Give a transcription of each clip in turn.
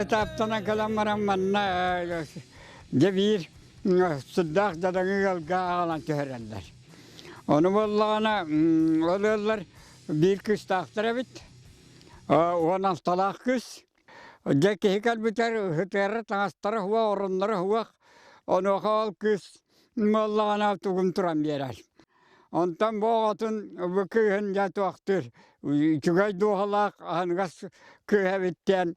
этаптанан кэлэн баран манна дьэ биир сырдаах дьадаҥы ыалга аҕалан түһэрэллэр. Ону буоллаҕына ол ыаллар биир кыыстаахтар эбит. 16-лаах кыыс. Дьэ киһи кэлбитэр ыһытыара таҥастара уох, оронноро уох. Онуоха ол кыыс буоллаҕына тугун туран биэрэр. Онтон бу оҕотун бу кыыһын дьэ туохтуур үчүгэй дууһалаах аһыныгас кыыһа эбит диэн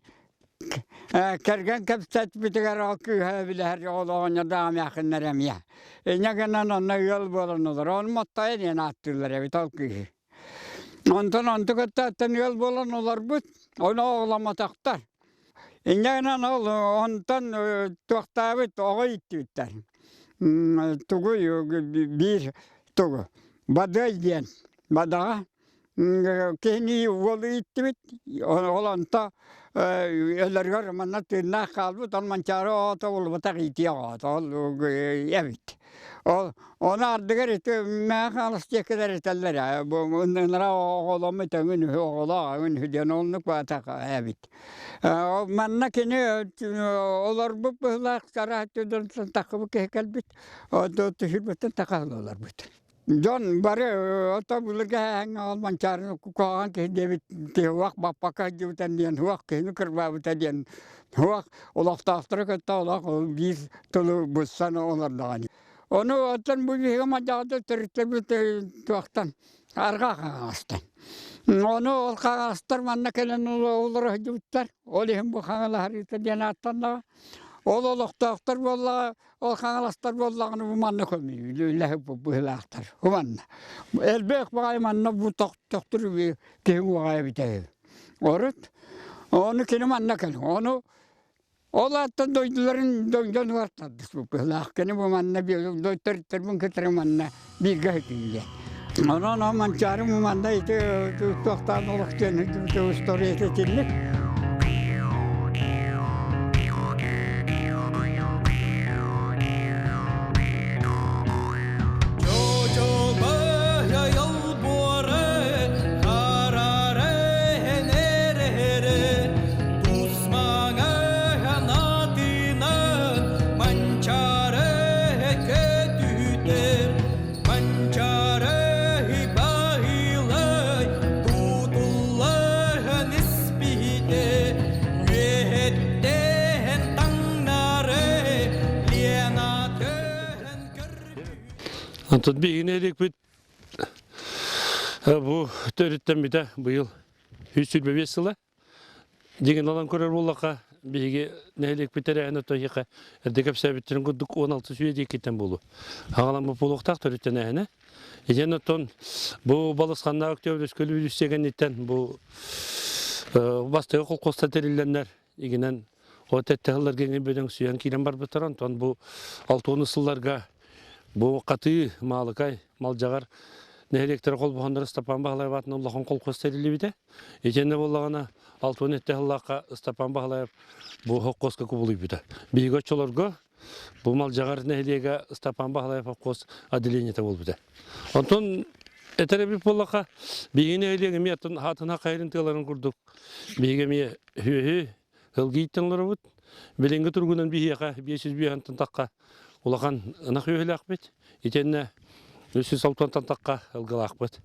кэргэн кэпсэппитигэр ол кыыһа билэһэр ол оҕонньордоох эмээхиннэр эмиэ. Инньэ гынан онно ыал буолан олорор. Ону Моттойо диэн ааттыыллар эбит ол кыыһы. Онтон онту кытта оттон ыал буолан олорбут, ону оҕоломмотохтор. Инньэ гынан ол онтон туохтаабыт оҕо ииттибиттэр. Тугуй биир тугу Бадыай диэн бадаҕа киһини уолу ииттибит ол онто өлөрүгэр манна тыыннаах хаалбыт ол Манчаары оҕото булбатах иитиэх оҕото ол эбит Ол ону ардыгар ити мээх алыс диэкилэр этэллэр ээ бу ыныраа оҕоломмут өҥүн үһү оҕолоох өҥүн үһү диэн оннук баатах эбит. Манна кини олорбут быһыылаах араһа түдэн таххыбыт киһи кэлбит түһүрбүттэн тахаһыл олорбут. Дьон бары ото былыргы эһээҥҥэ ол Манчаарыны куһаҕан киһи диэбит киһи уох баппакка сылдьыбыта диэн уох киһини кырбаабыта диэн уох олохтоохтору кытта олох биир тылы быссан олордоҕо. Ону оттон бу биһиги мадьаҕата төрүттэрбит туохтан арҕаа хаҥаластан. Ону ол хаҥаластар манна кэлэн олоро сылдьыбыттар. Ол иһин бу хаҥалаһарыыта диэн ааттаннаҕа. Ол олохтоохтор буоллаҕа Ол хаҥаластар буоллаҕына бу манна көмүүлэһэ быһыылаахтар. Бу манна. Элбэх баҕайы манна бу тохтур киһи уоҕа эбитэ. Орут ону кини манна кэл. Ону ол аттан дойдуларын дьонугар тардыспыт быһыылаах. Кини бу манна дойториттарбын кытары манна бииргэ сытыыллар. Онон ол Манчаары бу манна ити туохтаан олох диэн историята итинник. Онтон биһигини эрикпит бу төрүттэммитэ быйыл 125 сыла. Дьиҥин ылан көрөр буоллахха, биһиги нэһилиэкпит тэрээһинэ тоһиэхэ эрдэ кэпсээбиттэрин курдук 16 сүүс диэкиттэн буолуо. Аҕаламмыт буолуохтаах төрүттэнээһинэ. Итиэннэ оттон бу балысханнаах Өктөөбүрүскэ революция кэнниттэн бу бастакы колхозтар тэриллэннэр игинэн от этте сылларга иҥин бөдөҥсүйэн киирэн барбыттар. Онтон бу 60 сылларга бу Хатыы, Маалыкай, Малдьаҕар нэһилиэктэрэ холбоһоннор Ыстапаан Баһылаев аатынан улахан колхоз тэриллибитэ. Итиэннэ буоллаҕына 67 сыллаахха Ыстапаан Баһылаев бу холкуоска кубулуйбута. Биһиги оччолорго бу Малдьаҕар нэһилиэгэ Ыстапаан Баһылаев холкуос отделениета буолбута. Онтон этэр эбит буоллахха, биһиги нэһилиэк эмиэ атын хайырын тыаларын курдук биһиги эмиэ үөһү ылгыйыттан олоробут. Билиҥҥи туругунан биһиэхэ 505 тахха улахан ынах үөһүлээхпит. Итиэннэ 360 тахха ылгылаахпыт.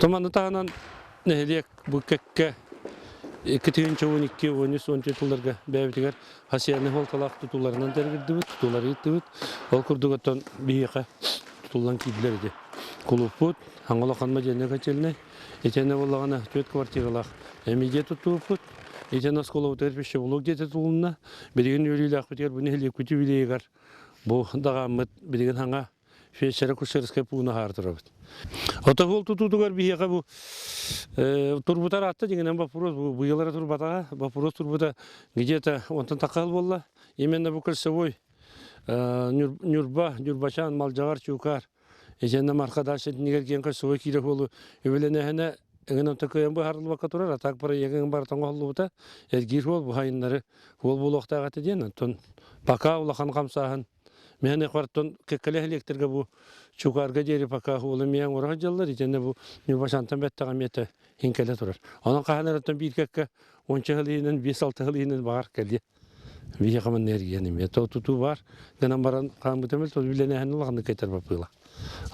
Туманы таһынан нэһилиэк бу кэккэ 2012 13 тылларга бэйэбитигэр хасианы суолталаах тутууларынан дьарыгырдыбыт, тутуулары ыыттыбыт. Ол курдук оттон биһиэхэ тутуллан киирдилэр ити. Кулууппут, Хаҥыл Охонмо диэннэ котельнай, итиэннэ буоллаҕына түөрт квартиралаах эмидиэ туттубуппут. Итиэннэ оскуолабытыгар пищеблок диэтэ тутулунна. Билигин үөрүүлээхпитигэр бу нэһилиэкпит юбилейыгар бу даҕааммыт билигин хаҥа фельдшеро-акушерскай пууну аһаары турабыт. Отоһуол тутуутугар биһиэхэ бу турбутар аатта дьиҥинэн вопрос бу быйыл эрэ турбатаҕа вопрос турбута где-то онтон таххал буолла. Именно бу кольцевой Ньурба, Ньурбачаан, Малдьаҕар, Чуукаар Итиэннэ Марха дальше иннигэр киэн кольцевой киирэр суолу үбүлэнэһинэ эҥин онто кыайан быһаарыллыбакка турар, а так проегын барыта оҥоһуллубута. Эргиир суол бу хайыннары суол буолуохтаах этэ диэн. Оттон пока улахан хамсааһын. Мэһэн эхвартон кэккэлэ нэһилиэктэргэ бу Чукаарга диэри пока уола миэн оҥоро сылдьаллар итиэннэ бу Ньурбачаантан бэттэҕэ эмиэтэ иҥкэлэ турар. Онон хаһан эрэ биир кэккэ уонча сыл иһинэн, биэс-алта сыл иһинэн баҕар кэлиэ. Биһиэхэ манна эргийэн эмиэ то тутуу баар гынан баран хааммыта мэл то үлэнээһин улаханнык кэтэр баппыыла.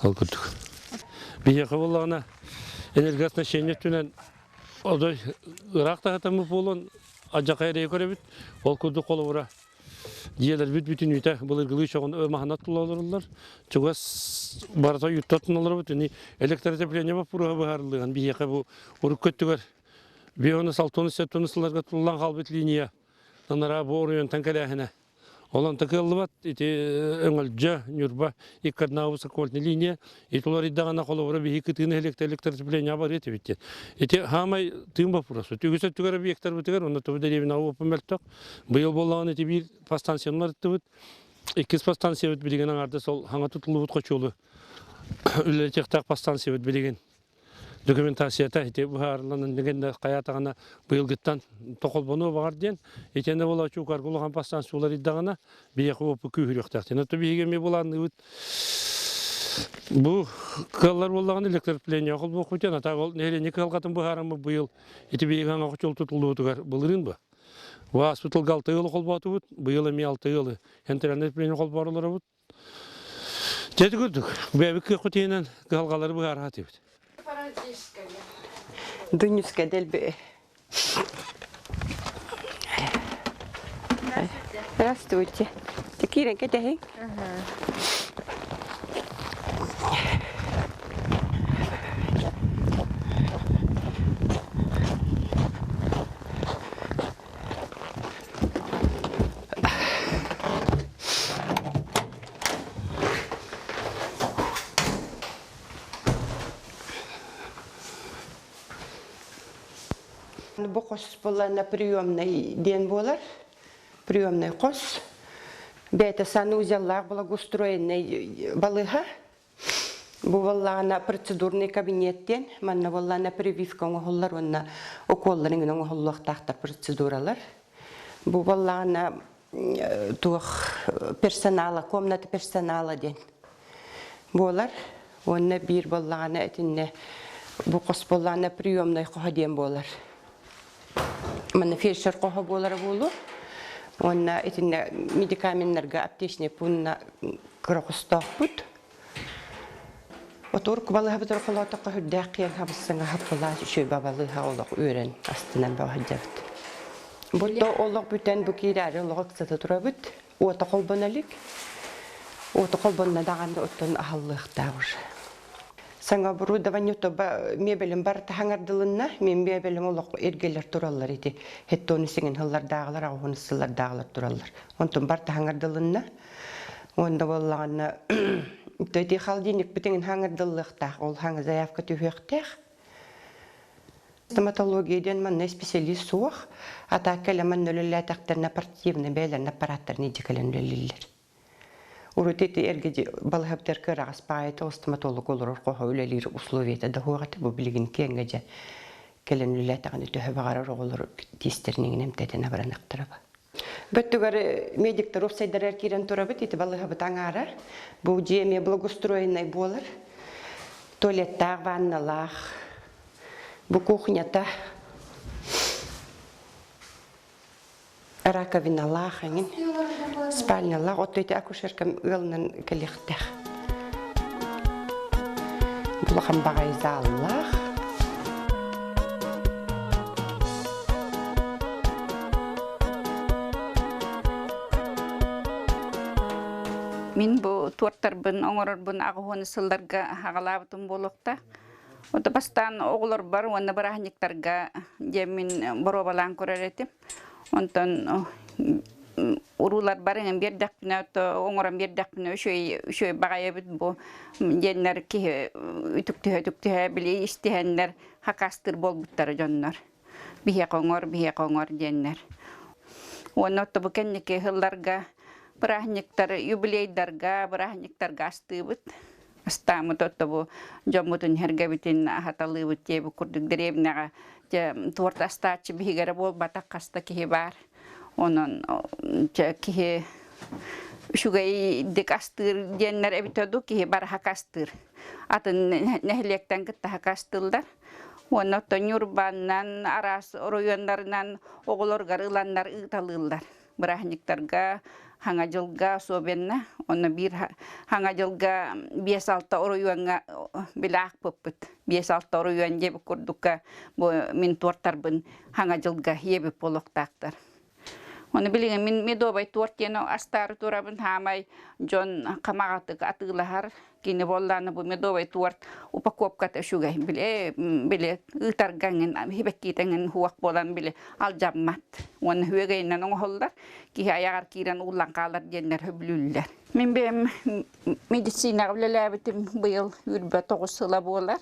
Ол курдук. Биһиэхэ буоллаҕына энергооснащение өттүнэн одой ыраах таһытаммыт буолан адьака эрэйи көрөбүт. Ол курдук холобура дьиэлэрбит бүтүнүүтэ былыргылыы чоҕун маһынан тула олороллор. Чугас барыта уйуттар олоробут. Ини электроотопление боппуруоһа быһаарыллыан биһиэхэ бу урукку өттүгэр бионус алтонус септонус сылларга туллан хаалбыт линия анараа бу оройуонтан кэлээһинэ. Ол онто кыаллыбат ити Өҥөлдьө, Ньурба иккарднааҕы высоковольтный линия ити уларыйдаҕына холобура биһи кытыыны электроотопление барыа этибит диэн. Ити хаамай тыын боппуруос. Үгүс өттүгэр объектарбытыгар онно тобу дэриэбинэ уоппун мөлтөх. Быйыл буоллаҕына ити биир подстанцияны уларыттыбыт. Иккис подстанциябыт билигин аҥаардас ол хаҥа тутуллубут хочуолу үлэлэтиэхтээх подстанциябыт билигин документацията ити быһаарыллан дегенде хайаатаҕына быйылгыттан тохолбонуо баҕар диэн итиэннэ буола чуукарга улахан подстанция уларыйдаҕына биһиэхэ уоппу күүһүрүөхтээх диэн. Оттон биһиги эмиэ былаанныыбыт бу кыаллар буоллаҕына электроотопление холбуохпут диэн, а ол нэһилиэнньэ кыһалҕатын быһаараммыт быйыл ити биһиги хаҥа хочуол тутуллубутугар былырыын бу. Ааспыт сылга алта ыалы холбоотубут, быйыл эмиэ алта ыалы центральное отопление холбоору олоробут. Дьэ курдук, бэйэбит кыахпыт иһинэн кыһалҕалары быһаара сатыыбыт. Дунюска дэлби. Здравствуйте. Киирэн кэтэһиҥ. Бу хос буолла на приемный диэн буолар. Приемный хос. Бэйэтэ санузеллаах благоустроенный балыыһа. Бу буоллаҕына процедурный кабинет диэн, манна буоллаҕына прививка оҥоһуллар уонна уколлар иҥин оҥоһуллуохтаахтар процедуралар. Бу буоллаҕына туох персонала, комната персонала диэн буолар. Уонна биир буоллаҕына итиннэ бу хос буоллаҕына приемнай хоһо диэн буолар. Манна фельдшер хоһо буолара буолуо. Уонна итиннэ медикаменнарга аптечный пунна кыра хостоохпут. Отур балыыһабытыгар холоотоххо сүрдээх киэҥ хабыссаҥа хаппылаас үчүгэй балыыһа олох үөрэн астынан баҕа сылдьабыт. Бу то олох бүтэн бу киирээри олох ыксата турабыт. Уота холбоно илик. Уота холбонно даҕаны оттон аһыллыахтаах уже. Саҥа оборудование тобо мебелим барыта хаҥардылынна. Мен мебелим олох эргэлэр тураллар ити. Хеттону сиҥин сыллардааҕылар, аҕыһын сыллардааҕылар тураллар. Онтон барыта хаҥардылынна. Уонна буоллаҕына ити холодильникпытын хаҥардыллыахтаах. Ол хаҥа заявка түһүөхтээх. Стоматология диэн манна исписэлиис суох. А так кэлэ манна үлэлээтэхтэринэ портативный бэйэлэрин аппараттарын илдьэ кэлэн үлэлииллэр. Урут ити эргэ балыһабытыгар кыараҕас баайыта стоматолог олорор хоһо үлэлиир условиета да суох этэ. Бу билигин киэҥҥэ дьэ кэлэн үлэлээтэҕинэ төһө баҕарар оҕолор тиистэрин иҥин эмтэтэн абыраныахтара. Бөттүгэр медиктэр уопсайдарыгар киирэн турабыт, ити балыһабыт аҥаара. Бу дьиэ эмиэ благоустроеннай буолар. Туалеттаах, ванналаах. Бу кухнята раковиналаах эҥин, спальнялаах. Оттон ити акушеркам ыалынан кэлиэхтээх. Улахан баҕайы зааллаах. Мин бу туортарбын оҥорорбун аҕыһуон сылларга аҕалаабытым буолуохта. Ото бастаан оҕолорбор уонна бырааһынньыктарга диэммин боруобалаан көрөр этим. Онтон урууларбар иҥэн биэрдэхпинэ, оҥорон биэрдэхпинэ үчүгэй үчүгэй баҕайы эбит бу диэннэр киһи үтүктүһэ-үтүктүһэ били истиһэннэр хакастыыр буолбуттара дьоннор. Биһиэхэ оҥор, биһиэхэ оҥор диэннэр. Уонна отто бу кэнники сылларга бырааһынньыктар, юбилейдарга, бырааһынньыктарга астыыбыт. Астааммыт отто бу дьоммутун иһэргэбитин аһаталыыбыт диэбит курдук дэриэбинэҕэ дьэ туорт астааччы биһигэрэ буолбатах хаста киһи баар. Онон дьэ киһи Үчүгэйдик астыыр диэннэр эбитэ дуу, киһи бары хакастыыр. Атын нэһилиэктэн кытта хакастыыллар. Уонна оттон Ньурбаннан, араас оройуоннарынан оҕолоругар ыланнар ыыталыыллар. Бырааһынньыктарга, Хаҥа дьылга особенно, онно биир Хаҥа дьылга 5-6 оройуоҥҥа билэ аахпыппыт. 5-6 оройуон диэбит курдукка бу мин туортарбын Хаҥа дьылга иэбит буолуохтаахтар. Ону билигин мин медовай торт диэн астаары турабын хаамай дьон хамаҕатык атыылаһар. Кини буоллааны бу медовай торт упаковката үчүгэй. Биле биле ыытаргаҥын хибэккиитэҥин хуох буолан биле алдьаммат. Уонна үөгэйинэн оҥоһуллар. Киһи айаҕар киирэн ууллан хаалар диэннэр сөбүлүүллэр. Мин бэйэм медицинаҕа үлэлээбитим быйыл 29 сыла буолар.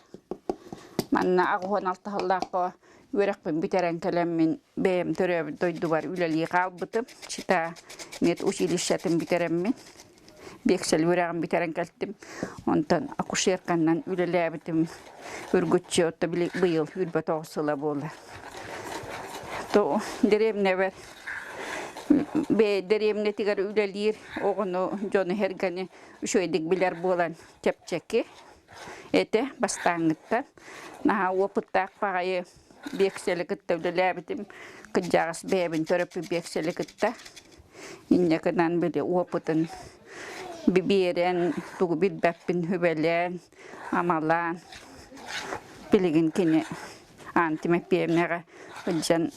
Манна 86 сыллаахха үөрэхпин бүтэрэн кэлэммин бэйэм төрөөбүт дойдубар үлэлии хаалбытым. Чита медучилищетын бүтэрэммин, биэксэл үөрэҕин бүтэрэн кэлтим. Онтон акушерканнан үлэлээбитим үргүччү отто быйыл 29 сыла буолар. То дэриэбинэбэр бэйэ дэриэбинэтигэр үлэлиир оҕону, дьону эргэни үчүгэйдик билэр буолан чэпчэки этэ бастааҥҥыттан. Наһаа опыттаах баҕайы биэксэли кытта үлэлээбитим. Кырдьаҕас бэйэбин төрөппүт биэксэли кытта. Инньэ гынан били опытын биэрэн, тугу билбэппин сүбэлээн, амалаан билигин кини Аан Тимэппиэмнэҕэ сылдьан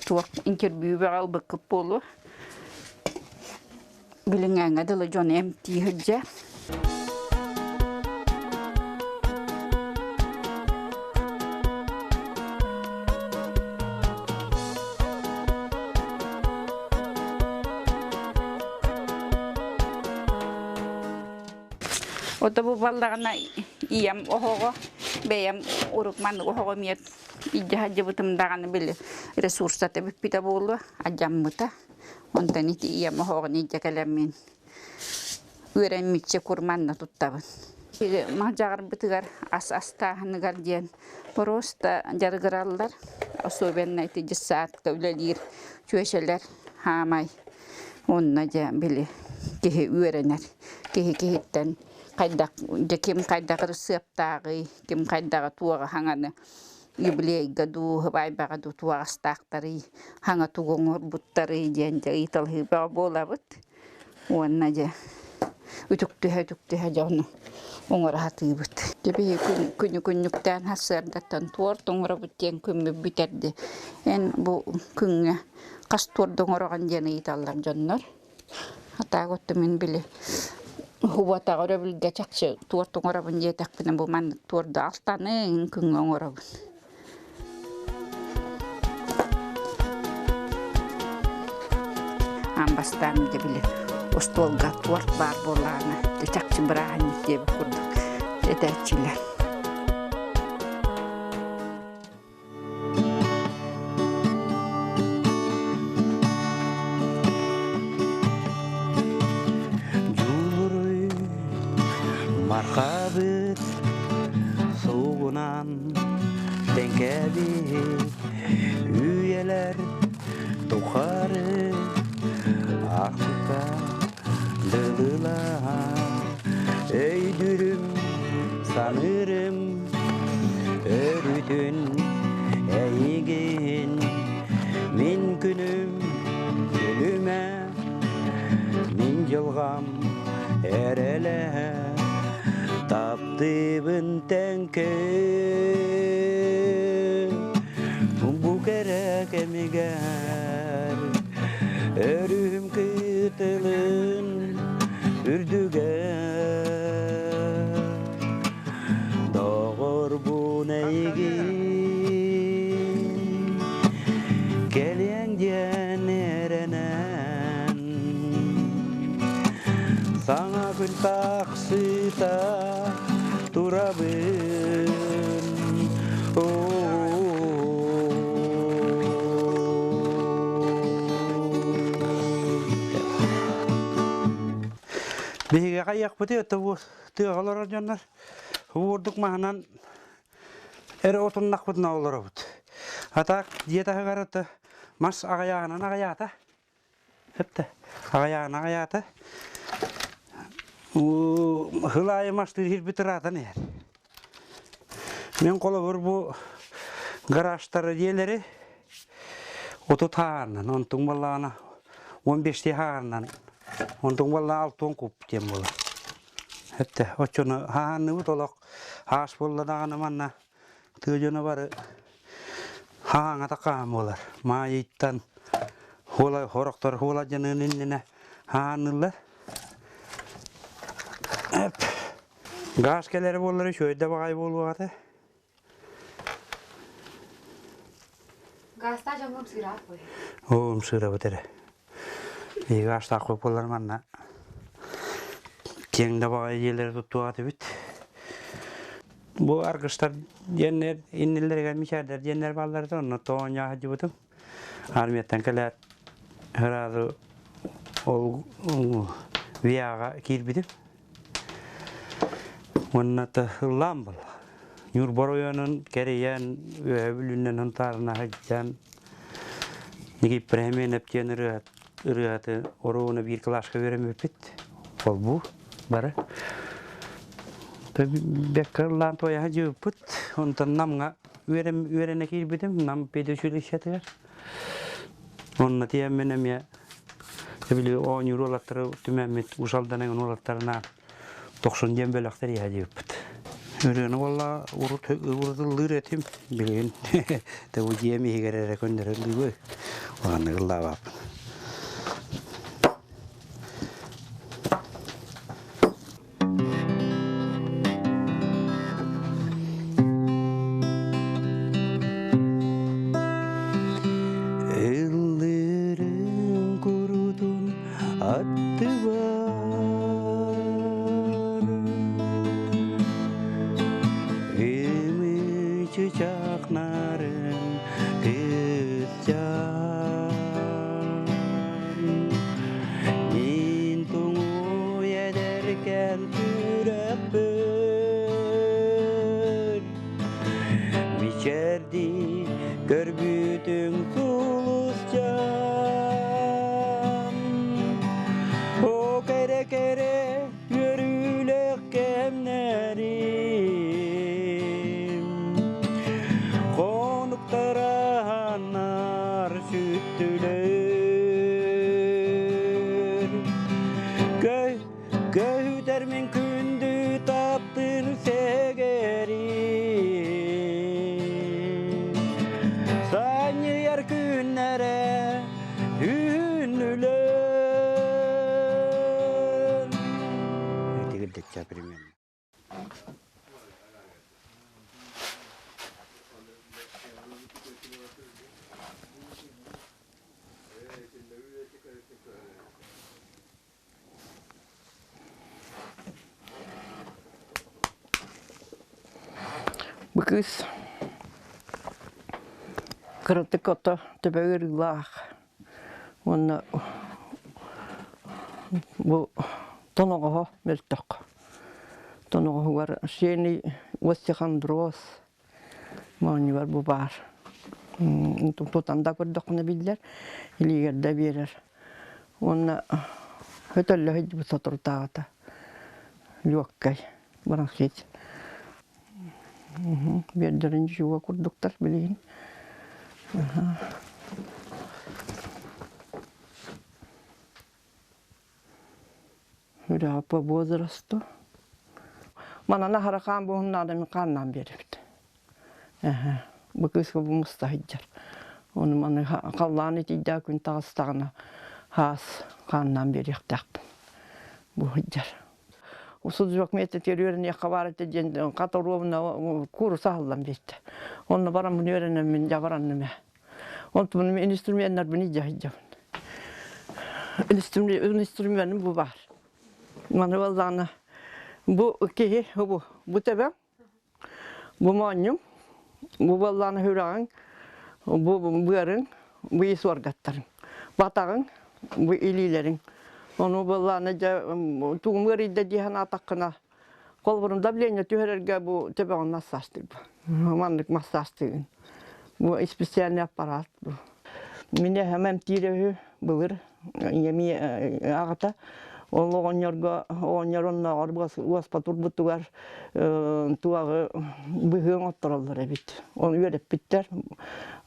туох интервью бөҕө ылбыккыт буолуо. Билиҥҥээҥҥэ дылы дьону эмтии сылдьар. Ото бу баллаҕына ийэм оһоҕо, бэйэм урут маннык оһоҕо эмиэ илдьэ сылдьыбытым даҕаны били ресурсата бүппүтэ буолуо, алдьаммыта. Онтон ити ийэм оһоҕун илдьэ кэлэммин үөрэммиччэ кур манна туттабын. Малдьаҕарбытыгар ас астааһыныгар диэн просто дьарыгыраллар. Особенно ити дьыссаатка үлэлиир чүөчэлэр хаамай Онно дьэ били киһи үөрэнэр. Киһи киһиттэн хайдах дьэ ким хайдах ырысыаптааҕый, ким хайдаҕы туоҕа хаҥаны юбилейга дуу, һыбаайбаҕа дуу туоҕастаахтарый, хаҥа тугу оҥорбуттарый диэн дьэ ыйыталаһыы бөҕө буолабыт. Уонна дьэ үтүктүһэ-үтүктүһэ дьону оҥоро сатыыбыт. Дьэ биһи күнү күннүктээн сарсыардаттан туорт оҥоробут диэн күммүт бүтэрди. Эн бу күҥҥэ хас туорду оҥороҕун диэн ыйыталлар дьоннор. Атаак отто мин били убатаҕа өрөбүлгэ чахчы туорт оҥоробун диэтэхпинэ бу маннык туорду алтаны күҥҥэ оҥоробун. Аан бастаан дьэ били остуолга туорт баар буоллаҕына дьэ чахчы бырааһынньык диэбит курдук этээччилэр. Дьулуруй мархабыт сугунан тэҥкэбит үйэлэр тухары ахта дылылаан өйдүүрүм саныырым Өрүтүн эйигин мин күнүм күлүмэ, мин дьылҕам эрэлэ, таптыыбын тэҥкэ. Бу кэрэ кэмигэр өрүһүм кытылын үрдүгэр Доҕорбун эйигин кэлиэҥ диэн эрэнэн саҥа күн тахсыыта турабын. Биһиги хайыахпытый это бу тыаҕа олорор дьоннор Уурдук маһынан эрэ отуннахпытына олоробут. А так дьиэ таһыгар это мас аҕыйааҕынан аҕыйаата. Сөптө. Аҕайаан аҕайаата. Хыл аайы мастыыр хирбит ыраатан иһэр. Мин холобур бу гаражтары диэлэри отут хааннан, онтуҥ баллаана 15 хааннан, онтуҥ баллаана алтуон куб диэн буолар. Өттө, оччону хаанныбыт олох аас буолла даҕаны манна тыа дьоно бары хааңата хаан буолар. Маайыйтан хуола хорохтор хуола дьаныын иннинэ хаанныллар. Гаас кэлэрэ буоллар үчүгэй да баҕайы буолуох этэ. Гаастаах дьоҥҥо ымсыыраах буолуо. Оо, ымсыырабыт эрэ. Биһиги гаастаах буоллар манна киэҥ да баҕайы дьиэлэри туттуох этибит. Бу аргыстар диэннэр иннилэригэр мичээрдэр диэннэр бааллар этэ, онно тоонньоо сылдьыбытым. Армияттан кэлээт сразу ол ВИА-ҕа киирбитим. Уонна ыллаан буолла. Ньурба оройуонун кэрийэн, Үөһээ Бүлүүнэн Сунтаарына сылдьан Никифор Семенов диэн ырыаһыты оруобуна биир кылааска үөрэммиппит. Холбуу бары. Бэккэ ыллаан туойа сылдьыбыппыт. Онтон Намҥа үөрэнэ киирбитим, Нам педучилищетыгар. Онно тиийэммин эмиэ били оонньуур уолаттары түмэммит Уус Алдан эҥин уолаттарынаан тохсун диэн бөлөхтөр иһэ диэбиппит. Ырыаны буолла урут урут ыллыыр этим билигин бу дьиэм иһигэр эрэ көннөрөн ыллыыбын улаханнык ыллаабаппын. Ыллыырын курутун аттыбар Ымычы чахнарын кытчан Мин туҥуй эдэркээн сүрэхпэр Мичээрдии көрбүтүҥ сулусчаан О кэрэ-кэрэ үөрүүлээх кэмнэрим Хонуктара ханнар сүттүлэр Көһүтэр мин күндү таптыр сэгэрим Санньыйар күннэрэ үүннүлэр Тигирдеччэ примерно. Бу кыыс кыратык ото төбө ыарыылаах уонна бу тоноҕоһо мөлтөх. Тоноҕоһугар сиэний остеохондроз моонньугар бу баар. Тутан да көрдөххүнэ биллэр, илиигэр да биэрэр. Уонна өтөллө сылдьыбыт соторутааҕыта легкай бронхит. Биэрдэрин дьуга курдуктар билигин. Үрэ по возрасту. Манан аһара хаан буоһуннаада мин хааннаан биэрэбит. Эһэ. Бу кыыска бу муста сылдьар. Ону маны халлаан итийдэ күн таҕыстаҕына хаас хааннаан биэриэхтээхпин. Бу сылдьар. Усудьуок миэтэтигэр үөрэниэххэ баар этэ диэн хат оруобуна кууруса аһыллан биэрдэ. Онно бараммын үөрэнэммин дьабаранным ээ. Онтум инструменнарбын илдьэ сылдьабын. Инструменым бу баар. Маны буоллаҕына бу киһи бу бу төбөҥ, бу моонньуҥ, бу буоллаҕына сүрэҕиҥ, бу быарыҥ, бу ис уоргаттарыҥ, батаҕыҥ, бу илиилэриҥ. Ону буоллаҕына дьэ тугум ыарыйда дии санаатаххына Холобурун давление түһэрэргэ бу төбөҕүн массажтыырбын. Маннык массажтыыгын. Бу специальный аппарат бу. Мин эһэм эмтиирэ үһү былыр. Ийэм аҕата ол оҕонньорго оҕонньор оннооҕор уоспа турбутугар туаҕы быһыы оҥоттороллор эбит. Оны үөрэппиттэр.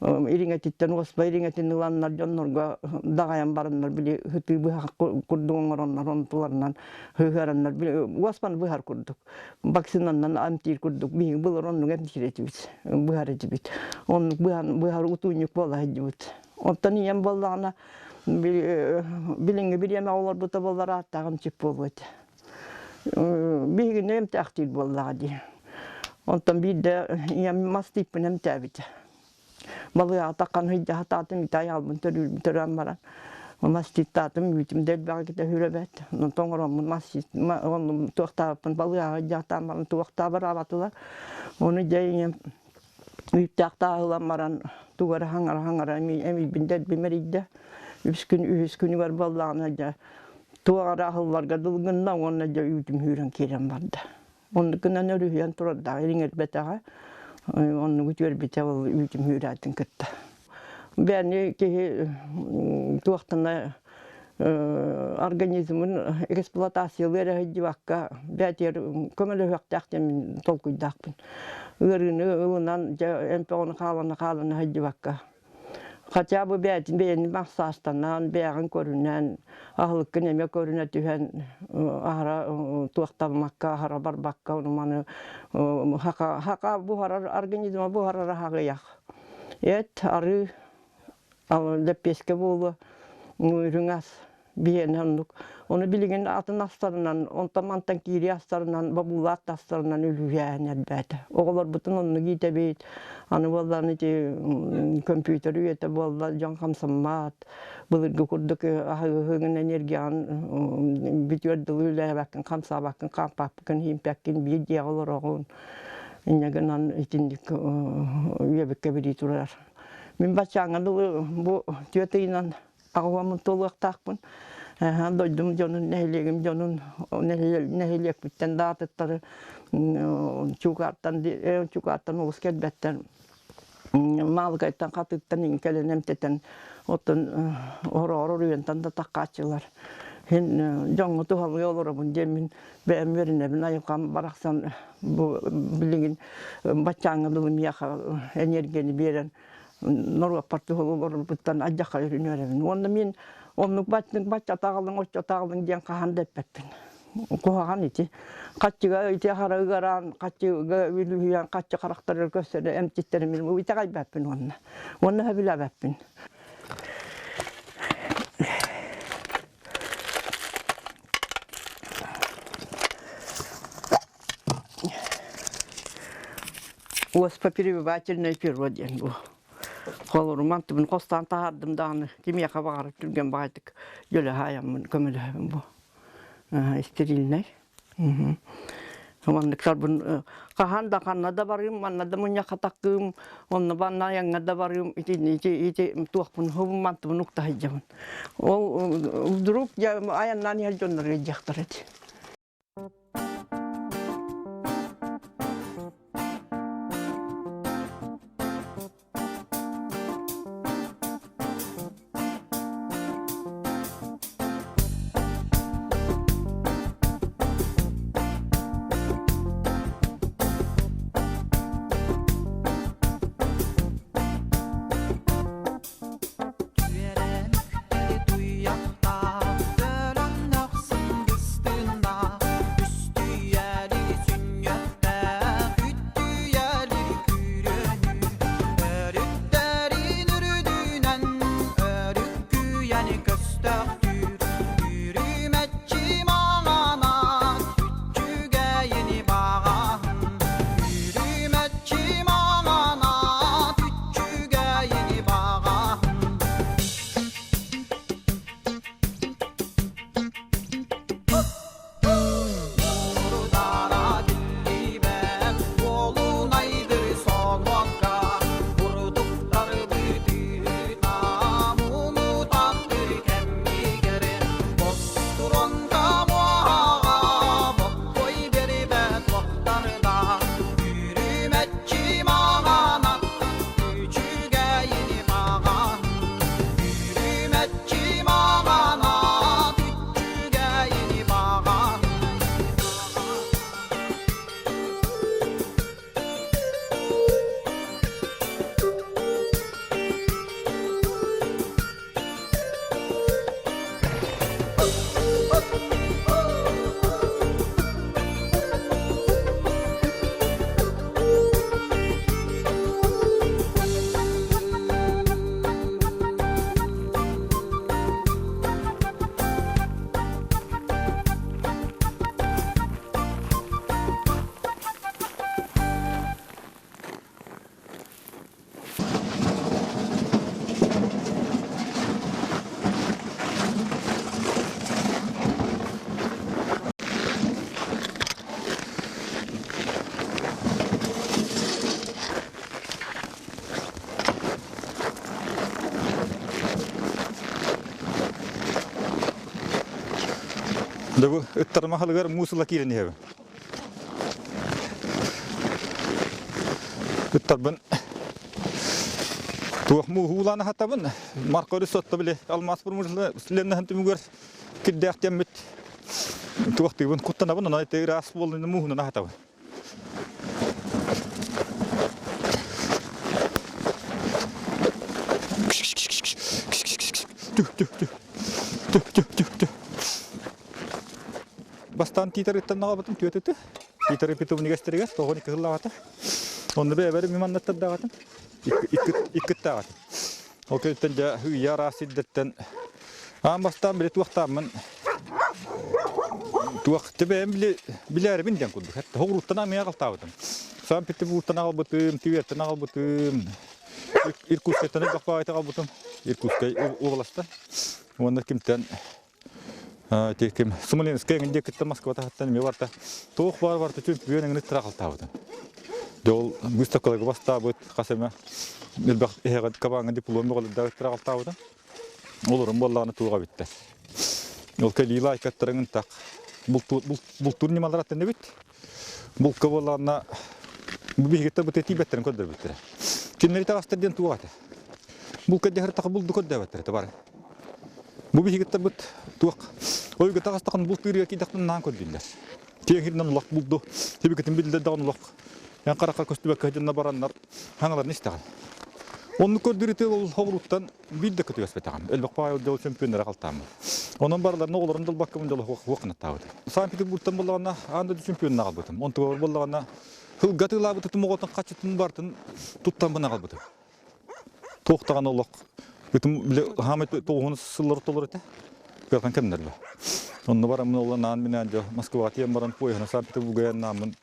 Ириҥэтиттэн уоспа ириҥэтин ыланнар дьоннорго даҕайан бараннар били ытыы быһах курдук оҥороннор онтуларынан ыһыараннар били уоспаны быһар курдук вакцинаннан эмтиир курдук биһиги былыр оннук эмтиир этибит быһар этибит оннук быһан быһар утуунньук буола сылдьыбыт оттон ийэм буоллаҕына билиҥҥи бириэмэ олорбута буоллар ааттааҕым чип буолуо этэ биһигини эмтээхтиир буоллаҕа дии онтон биирдэ ийэм мас тииппин эмтээбитэ балыыһаҕа таххан сылдьаһатаатым ити айаалбын төрөөн баран маститтаатым үүтүм да элбэҕи кытта хүрэ бэт онтон оҥороммун туохтаабыппын балыыһаҕа дьаатаан баран туохтаабараабатылар ону дьэ ийэм үүттээх тааһылан баран тугу эрэ хаҥара-хаҥара эмийбин дэлби мэрийдэ үс күн үһүс күнүгэр буоллаҕына дьэ туох эрэ аһылларга дылы гынна уонна дьэ үүтүм сүүрэн киирэн барда оннук гынан өрүһүйэн турардаах ириҥэрбэтэҕэ оннугу үтүөрбүтэ ол үүтүм сүүрээтин кытта бэни киһи туохтана организмын эксплуатациялыы эрэ сылдьыбакка бээтигэр көмөлөһүөхтээх диэн мин толкуйдаахпын ыарыыны ылынан дьэ эмп хаалана хаалана сылдьыбакка хотя бы бэйэтин бэйэни массаастанан бэйэҕин көрүнэн аһылыккын эмиэ көрүнэ түһэн аһара туохтаммакка аһара барбакка ону маны хака хака буһарар организма буһарар аҕыйах эт арыы лэппиэскэ буолуо үрүҥ ас биһиэнэ оннук. Ону билигин атын астарынан, онтон мантан киирии астарынан, бобуулаах да астарынан үлүһүйээн элбээтэ. Оҕолорбутун оннук иитэбит. Аны буоллаан ити компьютер үйэтэ буолла, дьон хамсаммат. Былыргы курдук аһыгын энергияҕын бүтүөр дылы үлэлээбэккин, хамсаабаккын, хаампаппыккын, иимпэккин, биир дьиэҕэ олороҕун. Инньэ гынан итинник үйэбиккэ билии турар. Мин баччааҥҥа дылы бу түөрт ыйынан аҕабаммын туолуохтаахпын. Дойдум дьонун, нэһилиэгим дьонун, нэһилиэкпиттэн да атыттары Чуукаартан, Чуукаартан олус кэлбэттэр. Маалыкайтан, Хатыыттан иҥ кэлэн эмтэтэн, оттон хороҕор уруйантан да таххааччылар. Һин дьоҥҥо туһалыы олоробун диэн мин бэйэм үөрэнэбин айылҕам барахсан бу билигин баччааҥҥа дылы миэхэ энергияны биэрэн норуоппар туһулуурбуттан алдьархай үөрэнэбин. Уонна мин оннук баччык баччатаҕалыҥ, оччотаҕалыҥ диэн хаһан да эппэппин. Куһаҕан ити. Хаччыга ити хара ыараан, хаччыга үлүһүйэн, хаччы харахтарыгар көрсөрө эмчиттэрим итэҕэйбэппин уонна. Уонна сөбүлээбэппин. Оспоперебивательное перо диэн бу. Холоруман тыбын хостаан таһаардым даҕаны кимиэхэ баҕарар түргэн баҕайытык дьөлөһаайаммын көмөлөһөбүн бу. Стерильнай. Манныктарбын хаһан да ханна да барыым, манна да мунньахха таккыым, онно банна айаҥҥа да барыым, ити ити ити туохпун хубун мантыбын укта сылдьабын. Ол вдруг айаннаан иһэр дьоннор ыалдьыахтара этэ. Үөрэн туйахтаах өлөн ахсын быстын. Дьэ бу ыттарым аһылыгар муус ыла киирэн иһэбин. Ыттарбын туох мууһуулаан аһатабын. Марко өрүс сотто били алмаас промышленноһын түмүгэр кирдээх диэммит туохтыыбын куттанабын, онон ити ыраас буоллун мууһунан аһатабын. Бастаан тиитэрыттан наҕабытым түөтүтү. Тиитэр питомнигэстэригэр тоҕон икки сыллаҕата. Онно бэйэбэр миманнаттардаҕатым. Иккиттааҕатым. Ол кэнниттэн дьэ ыйа араас сирдэртэн аан бастаан били туохтааммын туох бэйэм били билээрибин диэн курдук. Хоҕурууттан амыйа аҕалтаабытым. Санкт-Петербургтан аҕалбытым, Тверьтэн аҕалбытым, Иркутскайтан элбэх баҕайы аҕалбытым. Иркутскай уобаластан. Уонна кимтэн ким Смоленскай эҥин диэкиттэн Москва таһыттан эмиэ барта. Туох баар барта чөмпүйүөн эҥин ыттара аҕалтаабытым. Дьэ ол выставкаларга бастаабыт хас эмэ элбэх эһэҕэ кабааҥҥа диплом бөҕөлөрдөөх ыттара аҕалтаабытым. Олорун буоллаҕына туох эбиттэр. Ол кэлии лайкаттарыҥ ынтах бултуур ньымалар аттан эбит. Булка буоллаҕына бу биһигиттэн бу тиийбэттэрин көрдөрбүттэрэ. Кинилэри таҕастар диэн туох этэ? Булка дьаһыртаха булду көрдөөбөттөр этэ бары. Бу биһигиттэн быт туох ойуга таҕастахан булт ыырыга киирдэхтэн наан көрдүүллэр. Киэҥ улах булду. Тибикитин биллэр даҕаны улах. Эн харахха көстүбэккэ дьонно бараннар хаҥаларын истэҕин. Оннук көрдөрүүтэ ол хоҕуруттан биир да көтүгэспэтэҕим. Элбэх баай дьол чөмпүйүөннэрэ халтааммыт. Онон барыларын оҕолорун долбаккабын дьоло хуохханаттаабыт. Санкт-Петербургтан буллаҕына аан дойду чөмпүйүөнүн аҕалбытым. Онтугар буоллаҕына сылга атыылаабытым оҕотун хаччытын бартын туттаммын аҕалбытым. Туох даҕаны олох ытым бile хаамай тоҕуһун сыллар толор этэ. Кыахан кэмнэр бе. Онно бараммын ол анаан минээн дьо Москваҕа тиийэн баран поеһынан Санкт-Петербурга айаннааммын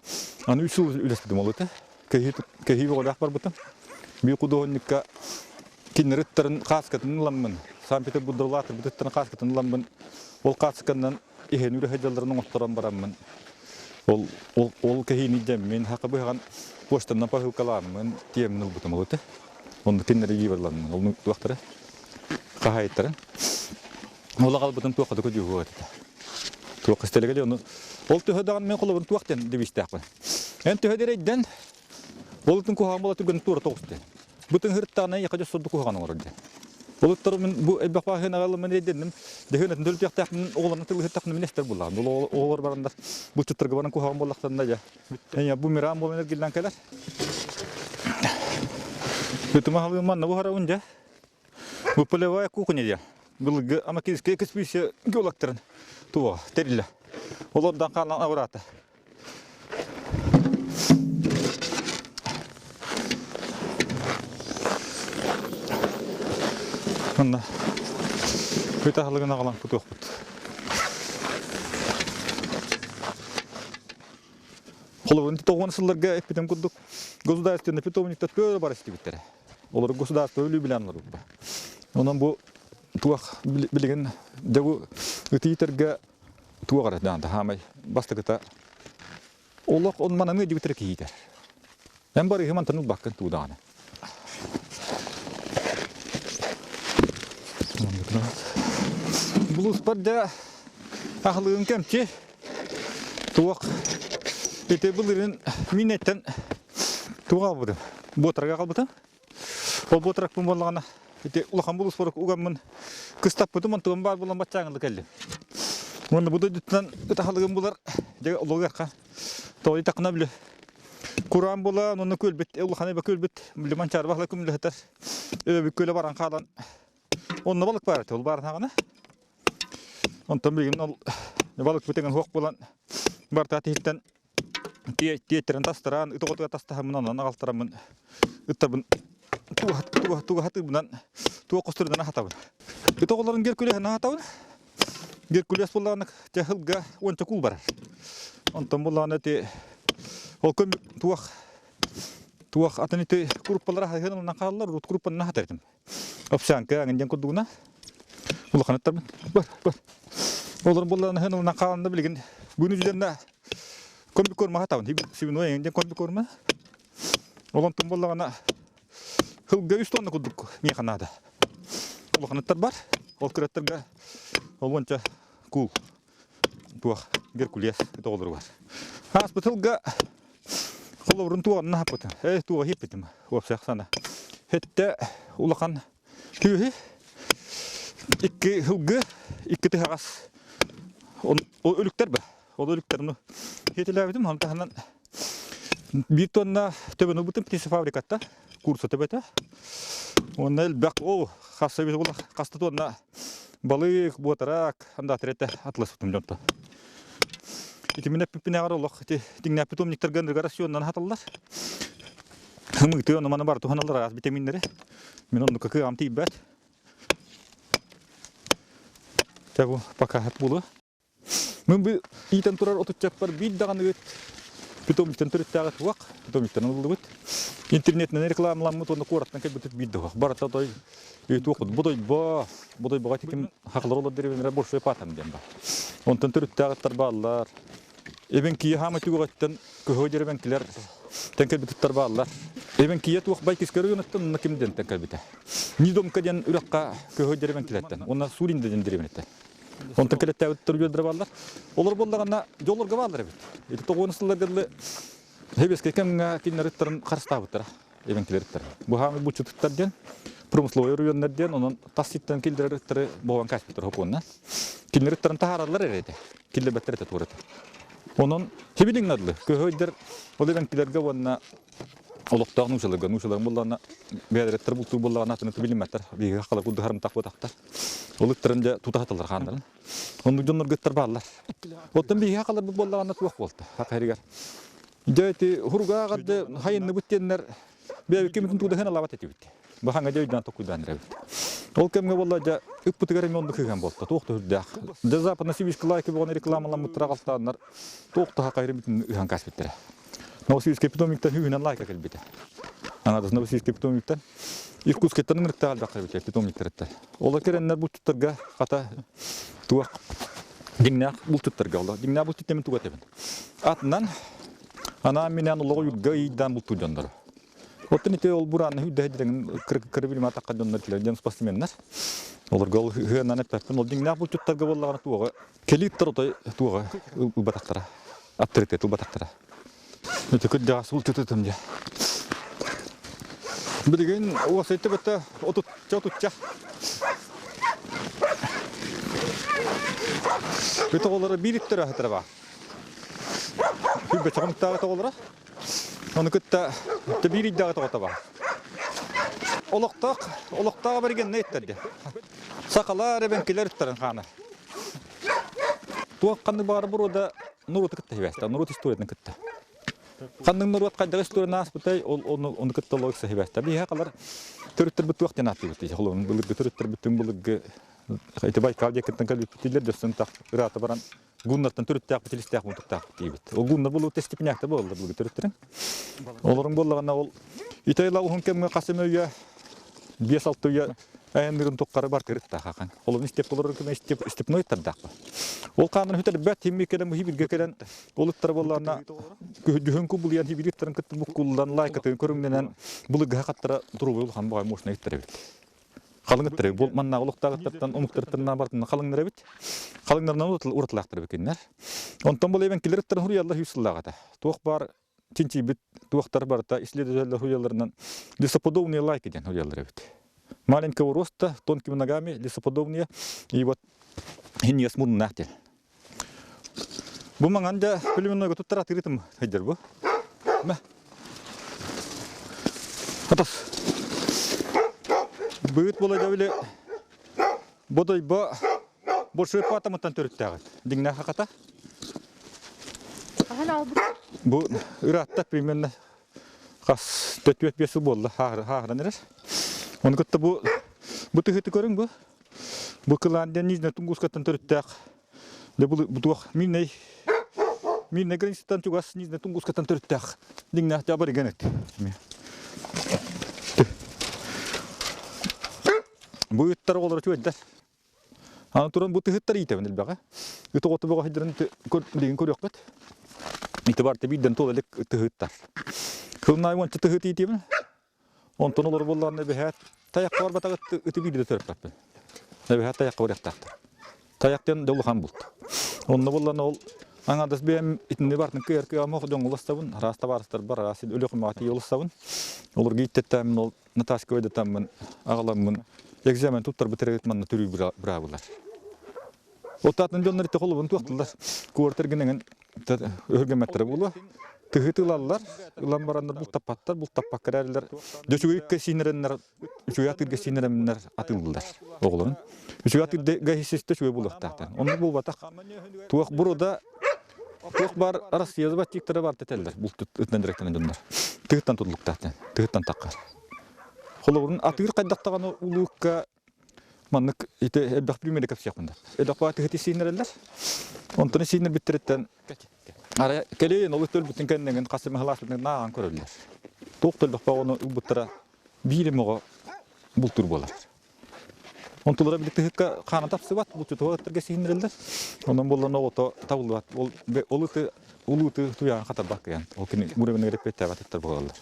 аны үс сыл үлэспитим ол этэ. Кэһии бөҕөлөөх барбытым. Биир худуоһунньукка кинилэр ыттарын хааскатын ыламмын, Санкт-Петербурга улаатырбыт ыттарын хааскатын ыламмын, ол хаасканан иһэн үрэ сылдьалларын оҥотторон бараммын, ол, ол, ол кэһиини дьэммин, хака быһаҕан почтанан посылкалааммын, тиэммин ылбытым ол этэ. Онно кинилэри выборламмын, ол туохтара хаһаайыттарын. Ол аҕалбытым туохха да көдьүүһү этэ. Туох истэлэгэ ону ол төһө даҕаны мен холобун туох диэн девизтээхпин. Эн төһө дэрэйдэн ол ытын куһаҕан буола түргэн туора тоҕус диэн. Бу тыҥһырыттаҕына эйиэхэ дьэ сордук куһаҕан оҥорор диэн. Ол ыттар мин бу элбэх бааһын аҕалыммын эрэйдэнним. Дэһүөн төлүтүөхтээхпин оҕолорун тылыһыттахпына мин эстэр буллаҕым. Ол оҕолор бараннар буччуттарга баран куһаҕан буоллахтарына дьэ. Эйэ бу мирам буолан эргиллэн кэлэр. Ытыма халыым манна буһарабын дьэ. Бу полевая кухня диэн. Былыргы Амакинская экспедиция геологтарын туо тэриллэ. Олордан хаалан абыраата. Манна бүт аһылыгын аҕалан кутуохпут. Холобур, тоҕуон сылларга эппитим курдук государственный питомниктар көөрө бар истибиттэрэ. Олор государство өлүү билэн олорбута. Онон бу туох билигин дьэ бу ытыйтарга туох эрэ даҕаны хаамай бастакыта олох он мананы дибитер киһитэр. Эн барыһы мантан ылбаккын туу даҕаны. Булуспар да ахлыгын кэмчи туох ити былырын минеттен туох албытым буотарга қалбытым Ол буотаракпын буоллаҕына ити улахан булуспар угаммын кыстаппытым онтугум баар буолан баччааҥылы кэллим. Уонна бу дойдуттан ытаһалыгым булар дьэ олугуохха. Тоҕо такына били кураан буолан онно күөлбүт улахан эбэ күөлбүт били манчаары баһылай күмүлэһитэр өбүк күөлэ баран хаалан онно балык баар этэ ол баар хаҕына онтон билигин ол балык бүтэгин хуох буолан барта тиһиттэн Тиэттэрин тастараан, ыт оҕотугар тастаһаммын, онон аҕалтараммын, ыттабын туга хатыыбынан, туох костурунан аһатабын. Ыт оҕолорун Геркулеһын аһатабын. Геркулес буоллаҕына дьэ сылга уонча куул барар. Онтон буоллаҕына ити ол көм туох туох атын ити куруппалара аһыһын ылынан хааллар, урут куруппанан аһатар этим. Овсянка аҥын диэн курдугуна улахан ыттарбын. Бар, бар. Олорун буоллаҕына аһын ылынан хааланна билигин күн үдүлэннэ комбикорма аһатабын. Свиной эҥин диэн комбикорма. Ол онтун буоллаҕына сылга үс тонна курдук миэхэ наада. Улахан ыттар бар. Ол кыраттарга ол уонча куул. туох Геркулес доҕолоругар. Ааспыт сылга холобурун туоҕунна хаппытым. Э туоҕа хиппитим уопсай сана. Хетте улахан күүһү икки сылгы икки тыһаҕас ол өлүктэр ба. Ол өлүктэр ну хетилээбитим онон таһынан биир тонна төбөнү ылбытым птицефабрикатта курса төбөтө. Уонна элбэх ол хасса бит була хаста тонна балык, буотарак, анда тирете атласпытым дьонто. Итимин эппиппинээҕэр олох ити тиҥнээппит умниктарга ынырыгар рационнан хаталлар. Ымыытыы ону маны бар туһаналлар араас витаминнэри. Мин оннукка кыаҕым тиийбэт. Чэ бу пока буолуо. Мин бу иитэн турар отуччаппар биир даҕаны ыт питомниктан төрүттээҕи туох, питомниктан ылыллыбыт. Интернетинэн рекламаламмыт уонна куораттан кэлбит биир да суох. Барыта той туох бодойбо, бодойбоҕо тиким хахалар олор деревнэлэр большой патам диэн бар. Онтон төрүттээх ыттар бааллар. Эбэҥкийэ хаама түгэҕиттэн көһө деревенкилэр тэн кэлбит ыттар бааллар. Эбэҥкийэ туох байкискер районуттан онно ким диэн тэн кэлбитэ. Нидомка диэн үрэххэ көһө деревенкилэртэн уонна Суринда диэн деревнэттэн. Онтон кэлэттээбит үөрдэрэ бааллар. Олор буоллаҕына дьоллорго бааллар эбит. Ити тоҕуон сылларга дылы Хэбэскэ кэмҥэ кинилэр ыттарын харыстаабыттара, эбэҥкилэр ыттара. Бу хаамый буччутуттар диэн, промысловой районнар диэн, онон тас ситтэн киллэрэр ыттары буолан кааспыттар хокуонна. Кинилэр ыттарын таһаараллар эрэ этэ, киллэрбэттэр этэ туора этэ. Онон хибилиҥ адлы, көһөйдөр ол эбэҥкилэргэ уонна олохтоох нуучаларга нуучалар буллаҕына бэйэлэриттэр бултуур буоллаҕына атыны билиммэттэр биһиги хала курдук харымтах буотахтар ол ыттарын дьэ тута саталлар хааннарын оннук дьоннорго ыттар бааллар оттон биһиги халарбыт буоллаҕына туох буолта хахаригар дьэ ити хуругааҕарды хайынныбыт диэннэр бэйэбикки бүтүн туудаһын алаабат этибит баһаҥа дьэ өйдөөн токуйдаан эрэбит ол кэмҥэ буолла дьэ ыппытыгар эмиэ оннук ыһан буолта туох да үрдээх дьэ западно-сибирский лайка буолан рекламаламмыттара аҕалтааннар туох да хахайры бүтүн ыһан кааспыттара Новосибирскай питомниктан үһүнэн лайка кэлбитэ. Аҥардас Новосибирскай питомниктан Иркутскайтан ынырыктаах элбэх кэлбитэ питомниктарыттан. Ол кэрэннэр булчуттарга хата туох дьиҥнээх булчуттарга олох дьиҥнээх булчут диэн тугу этэбин. Атынан анаан минээн олоҕу юрга ыйдаан бултуур дьоннору. Оттон ити ол бураанна үрдэһэ кыра билим атахха дьоннор килэр дьон спортсменнар. Олорго ол ыһыанан эппэппин ол дьиҥнээх булчуттарга буоллаҕына туоҕа кэлииттэр отой туоҕа ылбатахтара. Авторитет ылбатахтара. Ити кырдьаҕас булчутутум дьэ. Билигин уосайта бытта отучча отучча. Бүт оҕолоро биир иттэр аһытара баар. Бөчөҕүн ыттааҕыт оҕолоро. Ону кытта биир ыйдааҕыт оҕото баар. Олохтоох, олохтоох аборигеннай иттэрди. Сахалар, эбэҥкилэр ыттарын хаана. Туох ханнык баҕар боруода норуоту кытта сибээстээх, норуот историятын кытта. Ханнык норуот хайдах историяны ааспытай, ол ону, ону кытта логика сибээстээх. Биһиэхэ халар төрүттэрбит туох диэн ааттыыбыт холобун былыргы төрүттэрбит түҥ былыргы ити Байкал диэкиттэн кэлбиппит дииллэр дөссөн так ыраата баран гуннартан төрүттээхпит илистээх мутуктаахпыт диибит. Ол гуннар буолуут степняктар буолаллар былыргы төрүттэрин. Олорун буоллаҕына ол итайла уһун кэмҥэ хас эмэ үйэ 5-6 үйэ айанныырын туххары бар тырыттаах ахан. Олорун истеп олорор кэмэ степной тардаахпа. Ол хаанын хүтэрбэт химми кэлэн бу кэлэн ол ыттара буоллаҕына дьүһүн кубулуйан хибиир ыттарын кытта буккуллан лайкатын көрүҥнэнэн былыргыга хаттара турубуй улахан баҕай мощный ыттар эбит. Халыҥ ыттар эбит. Бу маннааҕы олохтоох ыттартан омуктартан бартын халыҥнар эбит. Халыҥнарынан уратылаахтар эбит кинилэр. Онтон бұл эбэҥкилэр ыттарын хуруйаллар сүүс сыллаах этэ. Туох баар чинчийбит туохтар барыта исследователлэр хуйалларынан лесоподобные лайки диэн хуйаллар эбит. Маленького роста, тонкими ногами, лесоподобные, и вот хиньес муруннаах диэн. Бу маҥан да племеннойга туттар атыырытым сылдьар бу. Мэ. Атас. Быыт була дьабили бодойбо большой патамыттан төрүттээҕит. Диҥнээх хаката. Бу ыраатта примерно хас 4-5 сыл буолла хааһыран эрэр. Ону кытта бу бу тыһыты көрүҥ бу. Бу кылаан диэн Нижнэй Тунгускаттан төрүттээх. Дьэ бу бу туох Мирнэй Мирнэй границаттан чугас Нижнэй Тунгускаттан төрүттээх. Диҥнээх абориген эт. Бу ыттар оҕолоро үчүгэйдэр. Аны туран бу тыһыттар иитэбин элбэҕи. Ыт оҕото бөҕө сылдьарын билигин көрүөххүт. Ити барыта биирдэн туола илик тыһыттар. Кылнаай уонча тыһыт иитиэбин. Онтон олор буоллаҕына эбэһээт тайахха барбатах ыты биирдэ төрөппөппүн. Эбэһээт тайахха барыахтаахтар. Тайах диэн дьэ улахан булт. Онно буллан ол аҥардас бэйэм итинни бартын кыйар кыамах дьон уластабын, араас табаарыстарбар, араас өлөхүмэҕэ тиийэ уластабын. Олорго ииттэттээммин ол Наташка өйдөтаммын, аҕаламмын экзамен туттарбыт эрэ манна төрүү быраабылар. Оттаатын дьоннор ити холобун туохтулар. Куортар гинеген өһүргэммэттэрэ буолуо. Тыһы тылаллар, ылан бараннар бултаппаттар, бултаппакка эрэллэр. Дьөчүгүйүккэ сиинэрэннэр, үчүгэй атыырга сиинэрэннэр атыыллар оҕолорун. Үчүгэй атыырга хиссистэ үчүгэй буолуохтаахтар. Оннук буолбатах. Туох буруда туох бар Россияда баттиктара бар тетеллер. Булт ытынан директен дьоннор. Тыһыттан тутулуктаахтан, тыһыттан таххар. Холобурун атыыр хайдахтаҕаны улуукка Маннык ити элбэх примеры кэпсиэхпин да. Элбэх баатыһыты сииннэрэллэр. Онтон сииннэрбиттэриттэн арай кэлин ол өлбүтүн кэннигин хас эмэ халааспытын нааҕан көрөллөр. Туох да элбэх оҕону ылбыттара биир эмэ оҕо бултуур буолар. Онтулара били тыһыкка хаана тапсыбат, булчутуга ыттарга сииннэрэллэр. Онон буоллан оҕото табыллыбат. Ол ол ыты улуу ыты туйаҕын хатарбат кыйан. Ол кини муреминигэр эппиэттээбэт ыттар буолаллар.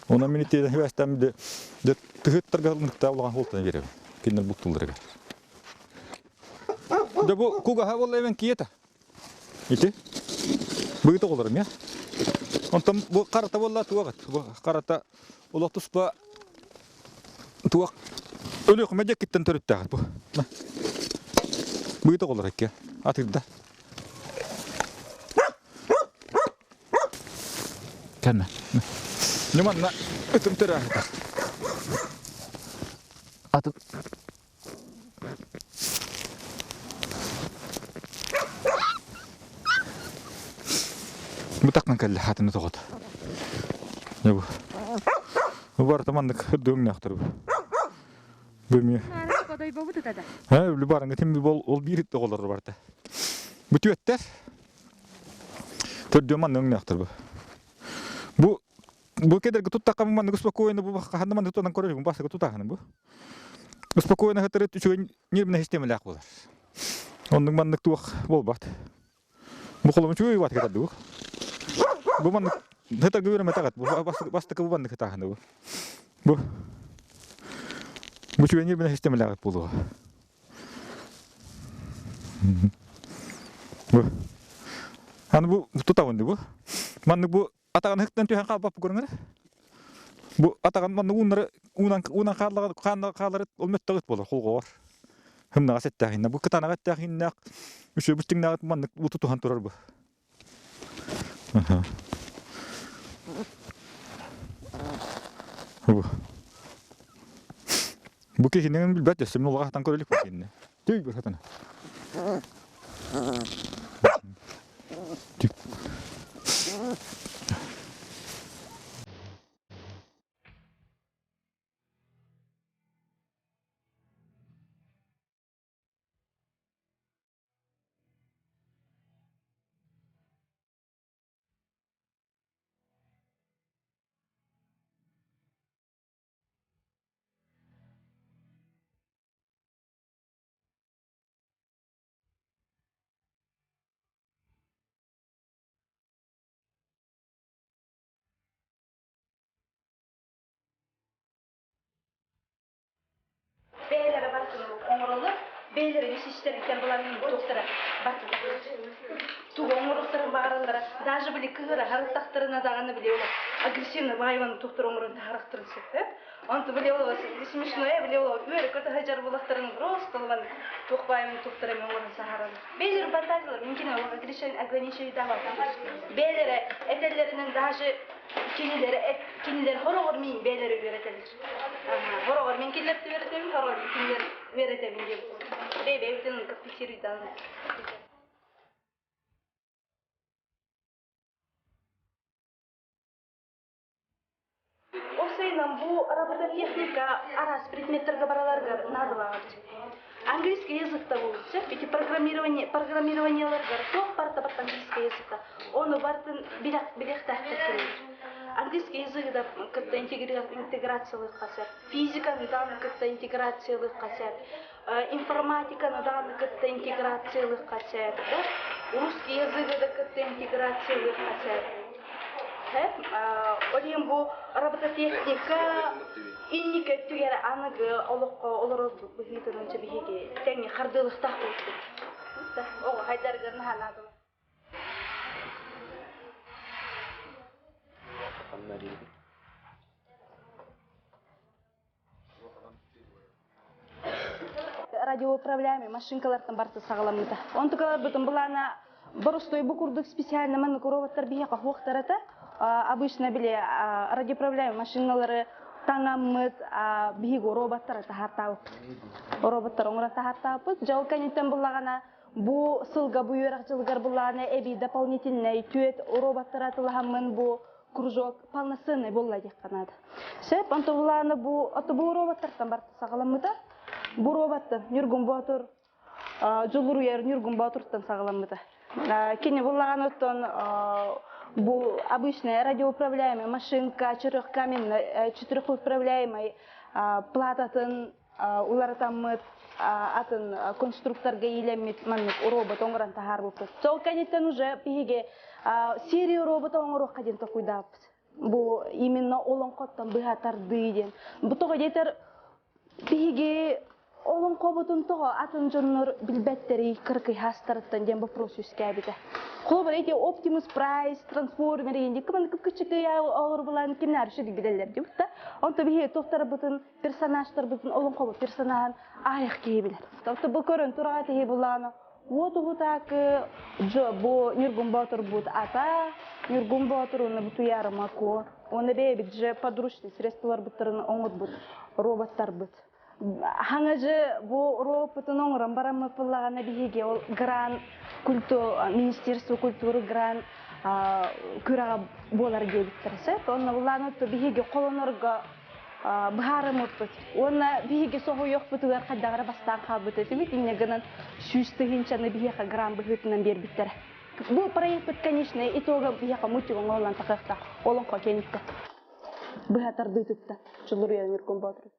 Онон мин итиэнэ хибээстээн били дьэ тыһыттарга ылыныктаах улахан хуолтаны биэрэбин. Кинилэр буттулларыгар. Дьэ бу кугаһа буолла эбэн киета. Ити. Быыт оҕолорум я. Онтон бу харата буолла туох бу харата олох туспа туох өлүөхүмэ дьэккиттэн төрүттээх бу. Быыт оҕолор икки атырда. Кэннэ. Ньыманна ытым төрөөһүтэ. Атын Бу таккан кэллэ хатыны тоҕото. Бу. Бу барыта маннык үрдүөҥнөөхтөр бу. Бу эмиэ. Һэ, үлү барыҥы тим ол ол биир оҕолор барыта. Бу түөттэр. Төрдүө манна өҥнөөхтөр бу. Бу бу кедерге туттахха маннык спокойно бу ханна маннык тутан көрөр бастакы тутаахын бу. Спокойно хатыры үчүгэй нервнэй системалаах буолар. Оннук маннык туох буолбат. Бу холом үчүгэй убат кетерди бу. Бу маннык хатарга үөрэммэтэҕит. Бу бастакы бу маннык хатаахын бу. Бу бу үчүгэй нервнэй системалаах буолуоҕа. Бу. Аны бу тутабын ди бу. Маннык бу атаҕын ыһыктан түһэн хаалбат бу көрүҥэр. Бу атаҕын маннык ууннары уунан уунан хааллаҕа хаанна хаалары ол мөттөҕүт буолар холҕоҕор. Хымнаҕас эттээх бу кытаанах эттээх иннээх үчүгэй бустиҥнааҕыт маннык бу тутуһан турар бу. Бу. Бу киһинин билбэт өссө мин улахан көрө илик киһини. Түй бу сатана. Бэйэлэрэ барытын оҥороллор, бэйэлэрэ ис-истэриттэн булан туохтара тугу оҥоруохтарын баҕараллара, даже били кыһыра харыттахтарына даҕаны били ол агрессивно баайбаны туохтар оҥорон таһаарахтарын сөп. Онто били ол смешное били ол үөрэ-көтө сылдьар буолахтарын просто ылан туох баайбаны туохтар эмэ оҥорон саһараллар. Бэйэлэрин фантазиялар мүмкүн ол ограничение давал. Бэйэлэрэ этэллэринэн даже кинилэр кинилэр хороҕор миин бэйэлэрэ үөрэтэллэр. Хороҕор мин кинилэр үөрэтэбин, хороҕор кинилэр үөрэтэбин диэн. Бэйэ-бэйэбитин компенсируйдан. Осейнан бу робототехника араас предметтерге бараларыгар наадалааҕар. Английский языкта булча, ити программирование программированиеларгар туох барыта барыта английский языкта. Ону барытын билэхтээхтэр кэлэр. Английский языгы да кытта интеграциялыахха сөп. Физиканы даҕаны кытта интеграциялыахха сөп. Информатиканы даҕаны кытта интеграциялыахха сөп. Русский языгы да кытта интеграциялыахха сөп. Ол иһин бу робототехника инники өттүгэр аныгы олоххо олорор быһыытынан биһиги тэҥҥэ хардыылыахтаах буолбут. бутта. Оҕо хайдарыгар наһанаадылар. Радиоуправляемый машинкалартан барыта саҕаламмыта. Онтукаларбытын былаана боростуой бу курдук специально маннык роботтар биһиэхэ хуохтарата. Обычно били радиоуправляемый машиналары таҥаммыт биһиги роботтары таһаартаабыппыт. Роботтар оҥорон таһаартаабыппыт. Дьэ ол кэнниттэн буллаҕына бу сылга бу үөрэх дьылыгар буллаҕына эбии дополнительнай түөт роботтары атылаһаммын бу кружок полноценный буолла диэххэ наада. Сөп, онто булааны бу ото бу роботтартан барыта саҕаламмыта. Бу роботтан Ньургун Боотур Дьулуруйар Ньургун Боотуртан саҕаламмыта. Кини буллаҕан оттон бу обычная радиоуправляемая машинка четырехкаменная четырехуправляемый плататын уларытаммыт атын конструкторга иилэммит маннык робот оҥорон таһаарбыппыт. Сол кэнниттэн уже биһиги серия робота оҥоруохха диэн толкуйдаабыппыт. Бу именно олоҥхоттон быһа тардыы диэн. Бу тоҕо диэтэр биһиги олоҥхобутун тоҕо атын дьоннор билбэттэрий кыракый хаастарыттан диэн вопрос үөскээбитэ. Холобура ити Оптимус Прайс, Трансформер диэн кыман кып-кычыкый оҕорбулан кимнээр үчүгэй билэллэр диэбит да. Онто биһиги туохтарбытын персонажтарбытын олоҥхобут персонаһын аайах киһи билэр. Тобто бу көрөн тураҕа киһи булаана уот уһутаакы дьо бу Ньургун Боотурбут ата, Ньургун Боотур уонна бу Туйаарыма Куо уонна бэйэбит же подручный средстволарбыттарын оҥорбут роботтарбыт. Хаҥажы бу роботпутун оҥорон бараммыт буллаҕына биһиги ол гран культу министерство культуры гран күрэҕэ буолар диэбиттэр сөп. Онно буллааны биһиги холонорго быһаарыммыппыт. Уонна биһиги соһуйуохпутугар хайдах эрэ бастаан хаалбыт этибит. Инньэ гынан 100 тыһыынчаны биһиэхэ грант быһыытынан биэрбиттэрэ. Бу проекпыт конечный итога биһиэхэ мультик оҥоһуллан тахыахтаах. Олоҥхо кэнниттэн. Быһа тардыытытта. Чулуруйа Ньургун Боотур.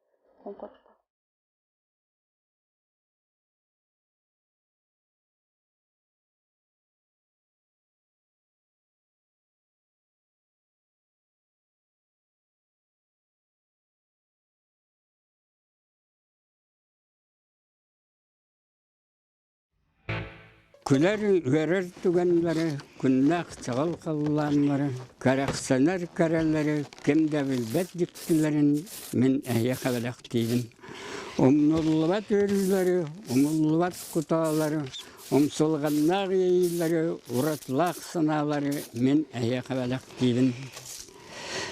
Күлэр үөрэр түгэннэри, күннээх чаҕыл халлааннары, кэрэхсэнэр кэрэлэри ким да билбэт дьиктилэрин мин эһиэхэ бэлэхтиибин. Умнуллубат үөрүүлэри, умуллубат кутаалары, умсулҕаннаах иэйиилэри, уратылаах санаалары мин эһиэхэ бэлэхтиибин.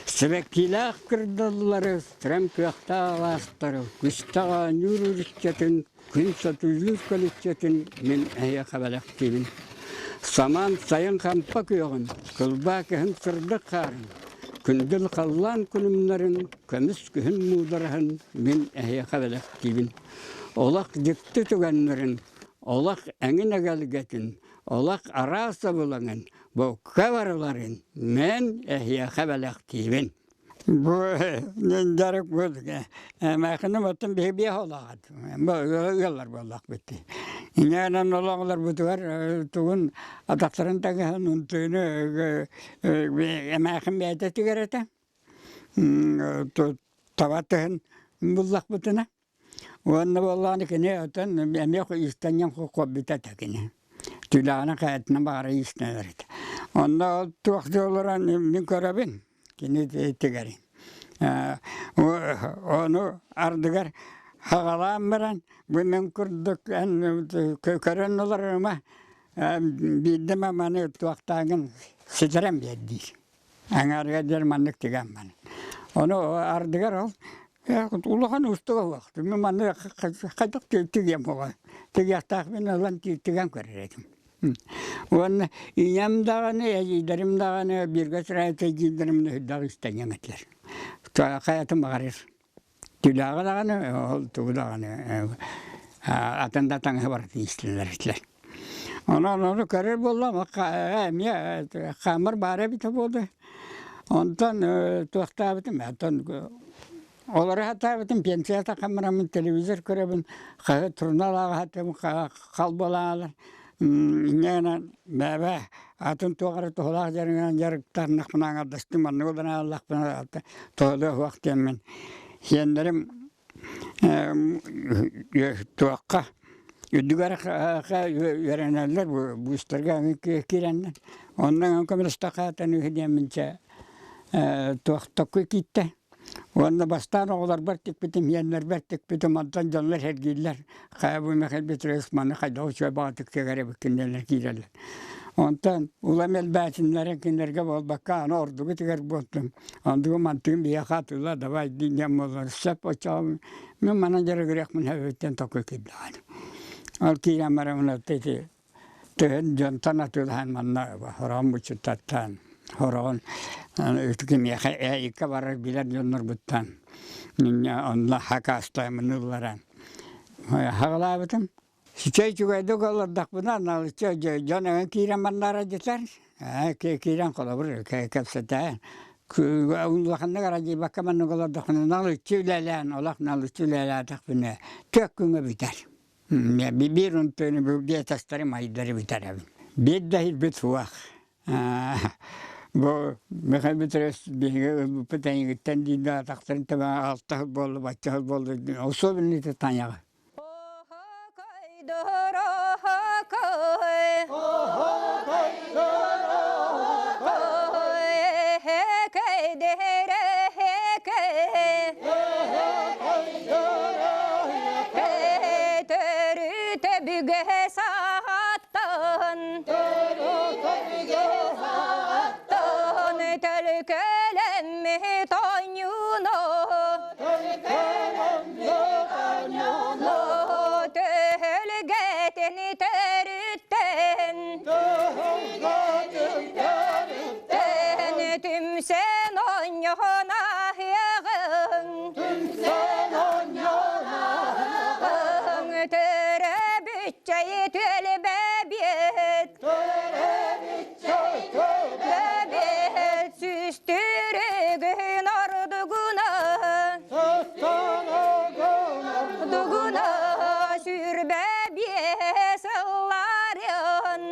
Сибэккилээх кырдаллары, стрем кыахтаах алаастары, күстээх оонньуур үрүччэтин, күн сотуйуур көлүччэтин мин эһиэхэ бэлэхтиибин. Самаан сайын хампа күөҕүн, кылбаа кыһын сырдык хаарын, күндүл халлаан күлүмнэрин, көмүс күһүн муудараһын мин эһиэхэ бэлэхтиибин. Олох дьикти түгэннэрин, олох эҥин эгэлгэтин, олох араас абылаҥын, Букка барыларын мен эһиэхэ бэлэхтиибин. Бу дьарык эмээхиним оттон биһи биэс олоҕат. Бу ыаллар буоллахпыт. Инээнэн олоҕолорбутугар тугун атахтарын таҥаһын унтууну эмээхин бэйэтэ тигэр этэ. Таба тыһын буллахпытына. Уонна буоллаҕына кини оттон эмиэ иистэнньэҥ хоббита этэ кини. Түүлээҕинэн хайатынан баҕара иистэнэр этэ. Онно ол туох дьоллорон мин көрөбүн кини тигэрин. Ону ардыгар хаҕалаан баран бу мин курдук эн көрөн олорума биирдэ маны туохтааҥын ситэрэн биэр диир. Аҥаарыгар диэн маннык тигэн баран. Ону ардыгар ол улахан уустуга суох. Мин маннык хайдах тигиэм буолуой. Тигиэхтээхпин ылан тигэн көрөр этим. Уонна ийэм даҕаны, эдьиийдэрим даҕаны бииргэ төрөөбүт эдьиийдэрим үрдээх иистэнньэҥ этилэр. Хайатын баҕарар. Түүлээҕи даҕаны, ол тугу даҕаны атын да таҥаһы барытын иистэнэр этилэр. Онон ону көрөр буоллам, эмиэ хаамар баара эбитэ буолуо. Онтон туохтаабытым, оттон олоро сатаабытым, пенсията хамыраммын телевизор көрөбүн, хаһыат журнал ааҕа хал буолаалар. Инньэ бэбэ атын туох эрэ туһалаах дьарыгынан дьарыктаннахпына аҥардастыы маннык олорон ааллахпына туһалыа суох диэммин сиэннэрим туохха. Үрдүгэр үөрэнэллэр быыстарга киирэннэр. Онно көмөлөстөххө үһү диэмминчэ туох токку кииттэ. Уонна бастаан оҕолорбор тикпитим, иэннэрбэр тикпитим, онтон дьоннор сэргииллэр. Хайа бу Михаил Петрович маны хайдах үчүгэй баҕатык тигэр эбиккин диэннэр киирэллэр. Онтон улам элбээтиннэрэ кинилэргэ буолбакка, аны ордугу тигэр буолтум. Ондугу мантыгым биһиэхэ атыыла давай диэн буоллар сөп оччоҕо мин манан дьарыгырыахпын сөбүттэн токуй киирдэҕин. Ол киирэн баран ити төһөн дьонтон атыылаһан манна хороон буччуттаттан хороон кимиэхэ икки барар билэр дьоннорбуттан онно хакаастаамын ылларан хаҕалаабытым. Сичэй үчүгэйдик олордохпуна налыччы дьон эҥин киирэн маннаара дьитэр киирэн холобур кэпсэтэ улаханнык арадьыйбакка маннык олордохпуна налыччы үлэлээн олох налыччы үлэлээтэхпинэ түөрт күҥҥэ бүтэр. Биир унтууну биэтастары майдары бүтэрэбин. Биир да иһирбит суох. Бу Михаил Петрович биһиги ылбыппыт эйигиттэн диир атахтарын тэбэ алта сыл буолла, бачча сыл буолла, особенно ити Таняҕа. Төрүтэ сааттан Тон төлкөлөммүт оонньууну Төһөлгэтин төрүттэн Түмсэн оонньоһон аһыаҕыҥ Төрөбүччэй түөлбэбиэт Бэбиэт сүүстүрүгүн ордугуна Дугуна сүрбэ биэс ылларын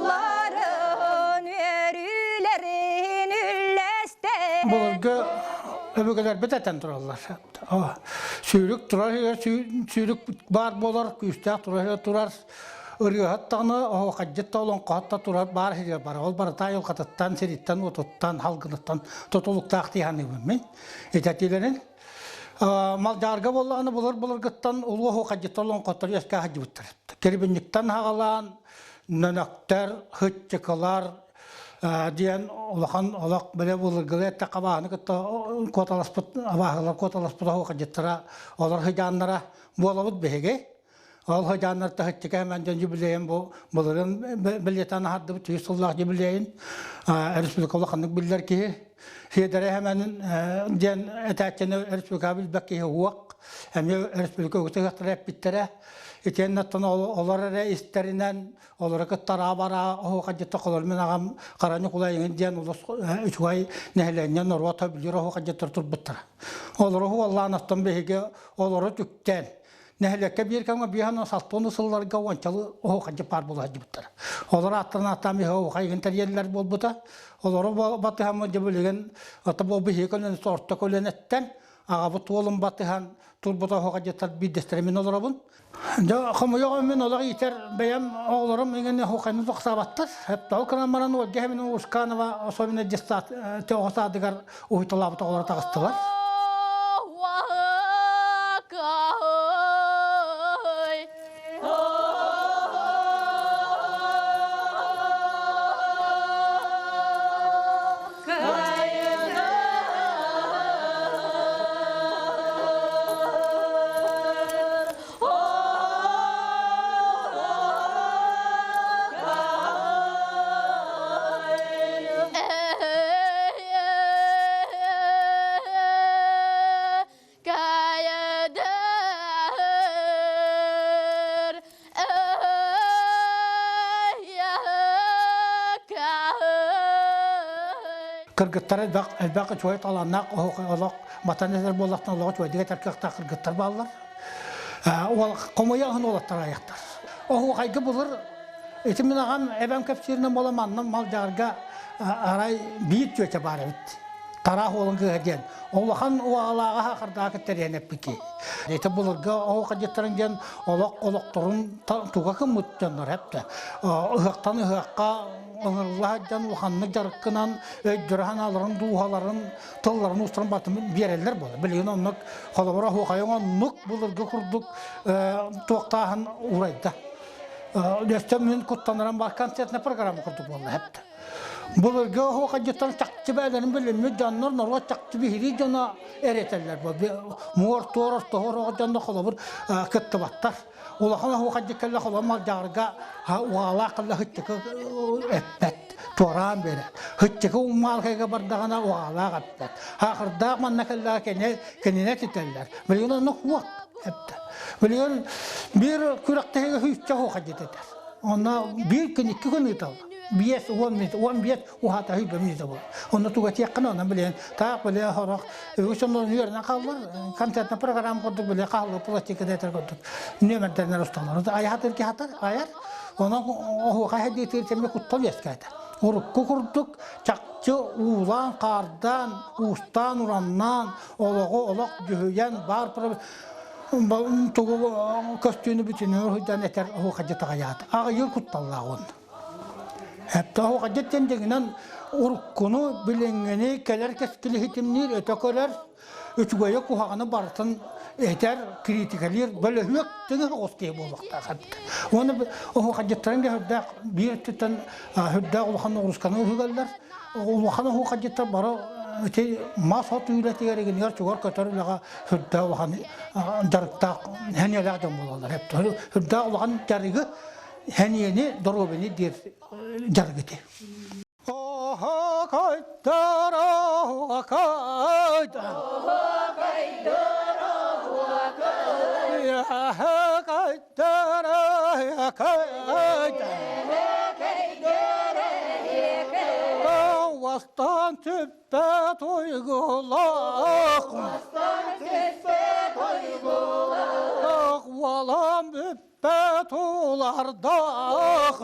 Ларын үөрүүлэрин үллэстэн Былыргы өбүгэлэрбит этэн тураллар. Сүүрүк турар сүүрүк баар буолар, күүстээх турар турар. Ырыаһыт даҕаны, оһуохайдьыт да, олоҥхоһут да турар баар сиригэр бар. Ол барыта айылҕатыттан, сириттэн, уотуттан, халгыныттан тутулуктаах дии саныыбын мин. Итэтиилэрин. Малдьаарга буоллаҕына былыр-былыргыттан улуу оһуохайдьыттар олоҥхоттор үөскээн сылдьыбыттар. Кирбинньиктэн саҕалаан нөнөктөр, хытчыкылар диэн улахан олох бile былыргылы эттэххэ абааһыны кытта куоталаспыт абааһылар куоталаспыт оһуохайдьыттара олор сыдьааннара буолабыт биһиги. Ол сыдьааннар таһыччыка эмэн дьон юбилейин бу былырын бэлиэтээн аһардыбыт 100 сыллаах юбилейин республика улаханнык биллэр киһи Сиэдэрэ Эмэнин диэн этээччини республика билбэт киһи уох эмиэ республика үгүс эппиттэрэ итиэннэ оттон олор эрэ истэринэн олору кытта араа-бараа оһуохайдьыт тохолор мин аҕам Хара Ньукулай иҥин диэн улус үчүгэй нэһилиэнньэ норуота билир оһуохайдьыттар турбуттара. Олору уоллаан оттон биһиги олору түктэн нэһилиэккэ биир кэмҥэ биэһэн салтуону сылларга уончалы оһуохайдьыт баар буола сылдьыбыттара. Олор ааттарын ааттаан биһиги оһуохайгын тэрийэллэр буолбута. Олору батыһаммыт дьэ билигин ото бу биһиги көлүөнэ орто көлүөнэттэн аҕабыт уолун батыһан турбут оһуохайдьыттар биирдэстэрэ мин олоробун. Дьэ, хомуйуох мин олох иитэр бэйэм оҕолорум иҥэн оһуохайны тохсаабаттар. Ол гынан баран Ольга Хемина Ушканова особенно детсад оҕо саадыгар уһуйталаабыт оҕолоро таҕыстылар. Кыргыттар элбэх элбэх үчүгэй талааннаах олох матан этэр буоллахтан олох үчүгэйдик этэр кыахтаах кыргыттар бааллар. Уол хомуйа аһын уолаттар айахтар. Оһуохайга былыр ити мин аҕам эбэм кэпсииринэн буола манна малдьаарга арай биир чүөчэ баар эбит. Тараах уолун кыыһа диэн улахан уаалааҕа хаахырдаах кытта эппити. Ити былыргы оһуохайдьыттарын диэн олох олохторун туга кыммыт дьоннор эптэ. Ыһыахтан ыһыахха ыҥырылла сылдьан улаханнык дьарыккынан өйдөрө санааларын, дууһаларын, тылларын уустарын батын биэрэллэр буолар. Билигин оннук холобура оһуохайың оннук былыргы курдук туохтааһын уурайда. Өстө мин куттанарым бар концертная программа курдук буолла эптэ. Былыргы оһуохайдьыттар чахчы бээлэрин билиммит дьоннор норуот чахчы биһирии дьоно эретэллэр. Муор-туор ортоһор оҕо дьонно холобур кыттыбаттар. Улахан оһуохайдьыт кэллэ холобур малдьаҕарга уҕаалаах кэллэ хыччыкы эппэт, туораан биэрэр. Хыччыкы умаалкайга бардаҕына уҕаалаах эппэт. Хаахырдаах манна кэллэҕэ кини кинини этитэллэр. Билигин онно хуох эптэ. Билигин биир күрэхтэһиигэ сүүсчэ оһуохайдьыт этэр. Онно биир күн, икки күн ыыталлар. 5, 10 минут, 15 уһата 20 минута буолар. Онно туга тиэххинэ, онон билэн, таах билэ хорох, үгүс оннун үөрэнэн хааллар, концертная программа курдук билэ хаалла пластика этэр курдук нүөмэрдэринэн усталлар. Айахатыр киһатар, айар, онон оһуохай хэдиитир кэмҥэ куттал үөскээтэ. Урукку курдук чахчы уулаан, хаардаан, уустаан, ураннаан, олоҕу олох дьүһүйэн, баар тугу көстүүнү бүтүнү уруһуйдаан этэр оһуохайдьыт аҕыйаата. Аҕыйыыр кутталлаах уонна. Эптэ оһуохайдьыт диэн дьиҥинэн уруккуну, билиҥҥини, кэлэр кэскили ситимниир, өтө көрөр, үчүгэйи куһаҕаны барытын этэр, критикалиир бөлөһүөк тыҥа оҕус киһи буолуохтаах эбит. Уонна оһуохайдьыттарын да сүрдээх биир өттүттэн сүрдээх улахан ноҕуруусканы ыһыгаллар. Улахан оһуохайдьыттар бары ити мас-от үлэтигэр игинигэр чугар көтөр үлэҕэ сүрдээх улахан дьарыктаах сэниэлээх дьон буолаллар. Сүрдээх улахан дьарыгы сэниэни, доруобуйаны диир дьарык ити. Вастан түппэт уйгулах Уолан бүппэт улардах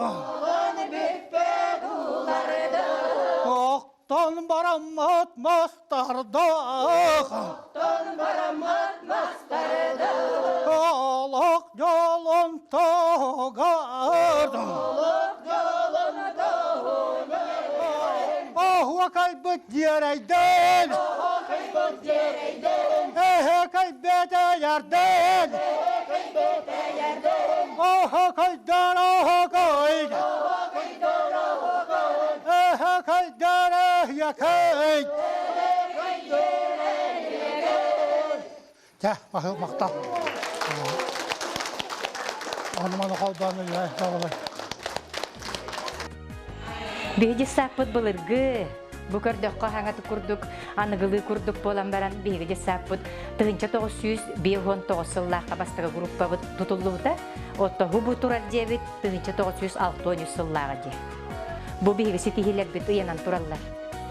Оқтон бараммат мастардах Олох жолун тугар Оһуокайбыт дьиэрэйдэн Эһэкэйбэт эйэрдэн Оһуокайдар оһуокай Эһэкэйдэр эһиэкэй Чэ, махтал. Ону маны холбоон үлэ Биһиги сааппыт былыргы, бу көрдөххө хаҥаты курдук, аныгылыы курдук буолан баран биһиги дьыссааппыт 1959 сыллаахха бастакы группабыт тутуллубута. Оттоһу бу турар дьиэбит 1963 сыллааҕы дьиэ. Бу биһиги ситиһиилэрбит ыйанан тураллар.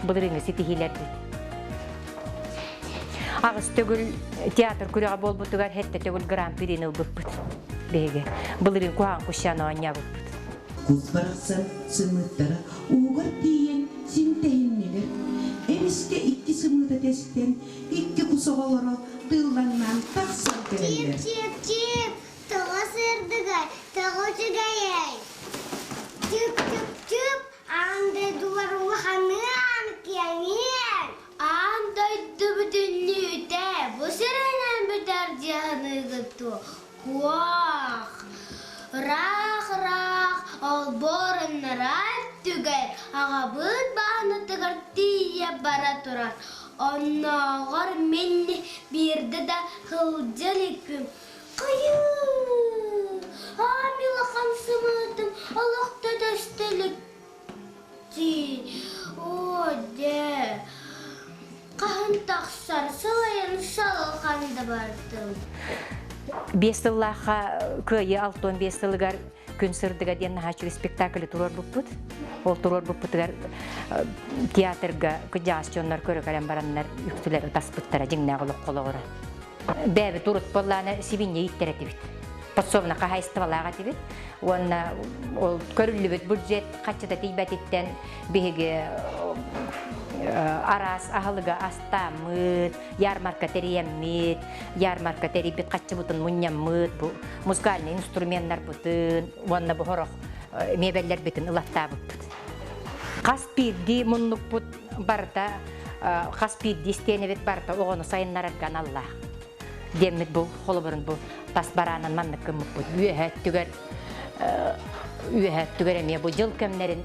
Былырыыҥҥы ситиһиилэрбит. Аҕыс төгүл театр күрэҕэ буолбутугар сэттэ төгүл гран-прини ылбыппыт биһиги. Былырыын куһаҕан кущааны оонньообуппут. Кус барахсан сымыыттара уугар тиийэн син тэһиннилэр. Эмискэ икки сымыыта тэстэн, икки кус оҕолоро тыыллаҥнаан тахсан кэлэллэр. Чип-чип-чип, тоҕо сырдыгай, тоҕо үчүгэйэй? Чүп-чүп-чүп, аан дойдулар улаханыан, киэҥиэн. Аан дойду бүтүннүүтэ бу сиринэн бүтэр дьаһаныыгыт дуо? Куох! Ыраах-ыраах олбуоруннара өттүгэр аҕабыт баанатыгар тиийэ бара турар. Оннооҕор мин биирдэ да сылдьа иликпин. Хайыы! Аам улахан сымыытым олох да көстө илик Дии, оо дьэ, хаһан тахсар, сылайан салҕан да бардым. 5 сыллаахха Кыайыы 65 сылыгар Күн сырдыга диэн наһаа үчүгэй спектаклы туруорбуппут. Ол туруорбуппутугар театрга кыдьаас дьоннор көрө кэлэн бараннар үктүлэр ытаспыттара дьиҥнээх олоххо олоҕура. Бэйэбит урут буоллаана сибинньэ ииттэр этибит. Подсобно хаһаайыстыбалаах этибит. Уонна ол көрүллүбүт бюджет хаччыта тиийбэтиттэн биһиги Араас аһылыга астааммыт, ярмарка тэрийэммит, ярмарка тэрийбит хаччыбытын мунньаммыт, бу музыкальный инструменнарбытын уонна бу сорох миэбэллэрбитин ылаттаабыппыт. Хас биирдии муннукпут барыта, хас биирдии истиэнэбит барыта оҕону сайыннарарга аналлаах. Диэммит бу холобурун бу тас бараанан маннык гыммыппыт. Үөһэ өттүгэр үөһэ өттүгэр эмиэ бу дьыл кэмнэрин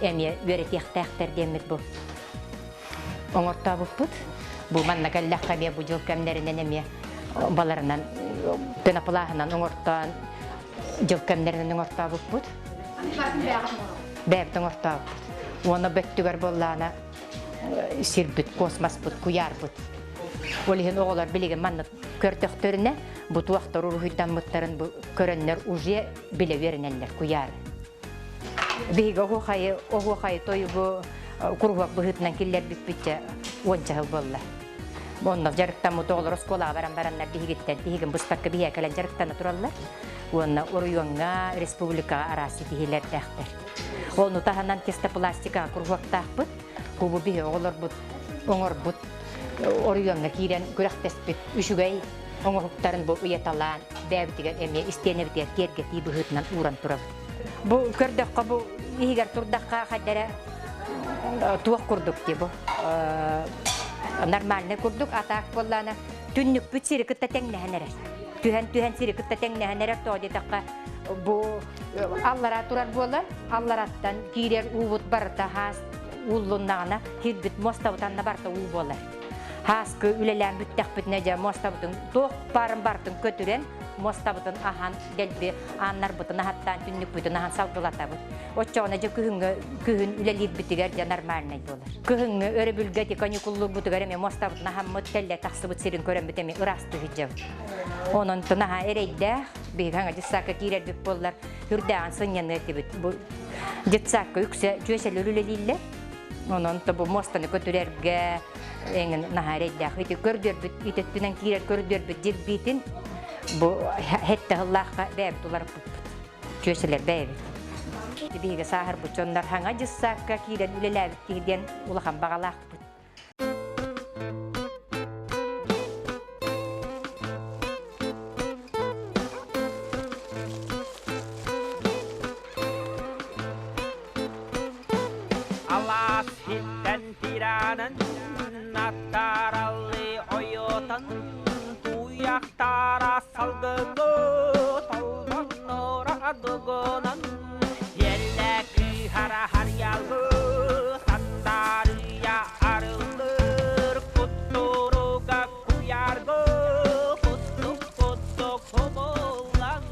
эмиэ үөрэтиэхтээхтэр диэммит бу оҥортообуппут. Бу манна кэллэххэ эмиэ бу дьыл кэмнэринэн эмиэ баларынан пеноплаһынан оҥортоон дьыл кэмнэринэн оҥортообуппут. Бэйэбит оҥортообуппут. Уонна бөттүгэр буоллаана сирбит, космоспут, куйаарбыт. Ол иһин оҕолор билигин маннык көрдөхтөрүнэ, бу туохтар уруһуйдаммыттарын бу көрөннөр уже билэ үөрэнэллэр куйаар. Биһиги оһуохайы, оһуохайы тойугу куруһуок быһыытынан киллэрбиппит уонча сыл буолла. Онно дьарыктаммыт оҕолор оскуолаҕа баран бараннар биһигиттэн тиһигин быспакка биһиэхэ кэлэн дьарыктана тураллар. Уонна оройуоҥҥа, республикаҕа араас ситиһиилэрдээхтэр. Ону таһынан тестопластикаҕа куруһуоктаахпыт. Бу биһи оҕолорбут оҥорбут оройуоҥҥа киирэн күрэхтэспит үчүгэй оҥоһуктарын бу ыйаталаан бэйэбитигэр эмиэ истиэнэбитигэр киэргэтии быһыытынан ууран турабыт. Бу көрдөххө бу иһигэр турдахха хайдара туох курдук дии бу нормальный курдук атаак буоллаана түннүкпүт сири кытта тэҥнэһэн эрэр. Түһэн түһэн сири кытта тэҥнэһэн эрэр тоҕо диэтэххэ бу аллара турар буолан аллараттан киирэр уубут барыта хаас ууллуннаҕына киирбит муостабыт анна барыта уу буолар. Хааскы үлэлээн бүттэхпитинэ дьэ муостабытын туох баарын барытын көтүрэн муостабытын аһан дэлби ааннарбытын аһаттаан түннүкпүтүн аһан салгылатабыт. Оччоҕуна дьэ күһүҥҥү күһүн үлэлиирбитигэр дьэ нормальнай буолар. Кыһыҥҥы өрөбүлгэ ити каникуллуурбутугар эмиэ муостабытын аһаммыт тэллэ тахсыбыт сирин көрөммүт эмиэ ыраастыы сылдьабыт. Онон наһаа эрэйдээх биһиги хаҥа детсадка киирэрбит буоллар үрдээҕин сынньаныа этибит. Бу детсадка үксэ дьүөсэлэр үлэлииллэр. Онон бу муостаны көтүрэргэ эҥин наһаа эрэйдээх. Ити көрдөрбүт итеттинэн киирэр көрдөрбүт дирбиитин бу хэтте сыллаахха бэйэбит уларыппыппыт. Дьүөсэлэр бэйэбит. Биһиги сааһырбыт дьоннор хаҥа дьыссаакка киирэн үлэлээбит киһи диэн улахан баҕалаахпыт. Алаас иттэн тиранын аттараллы ойотон туйахтара салгыгы толбоннора дугунан Елле кыыһара харыйаллы сандаарыйа арыллыр куттуруга куйааргы кустук кустук хомуллан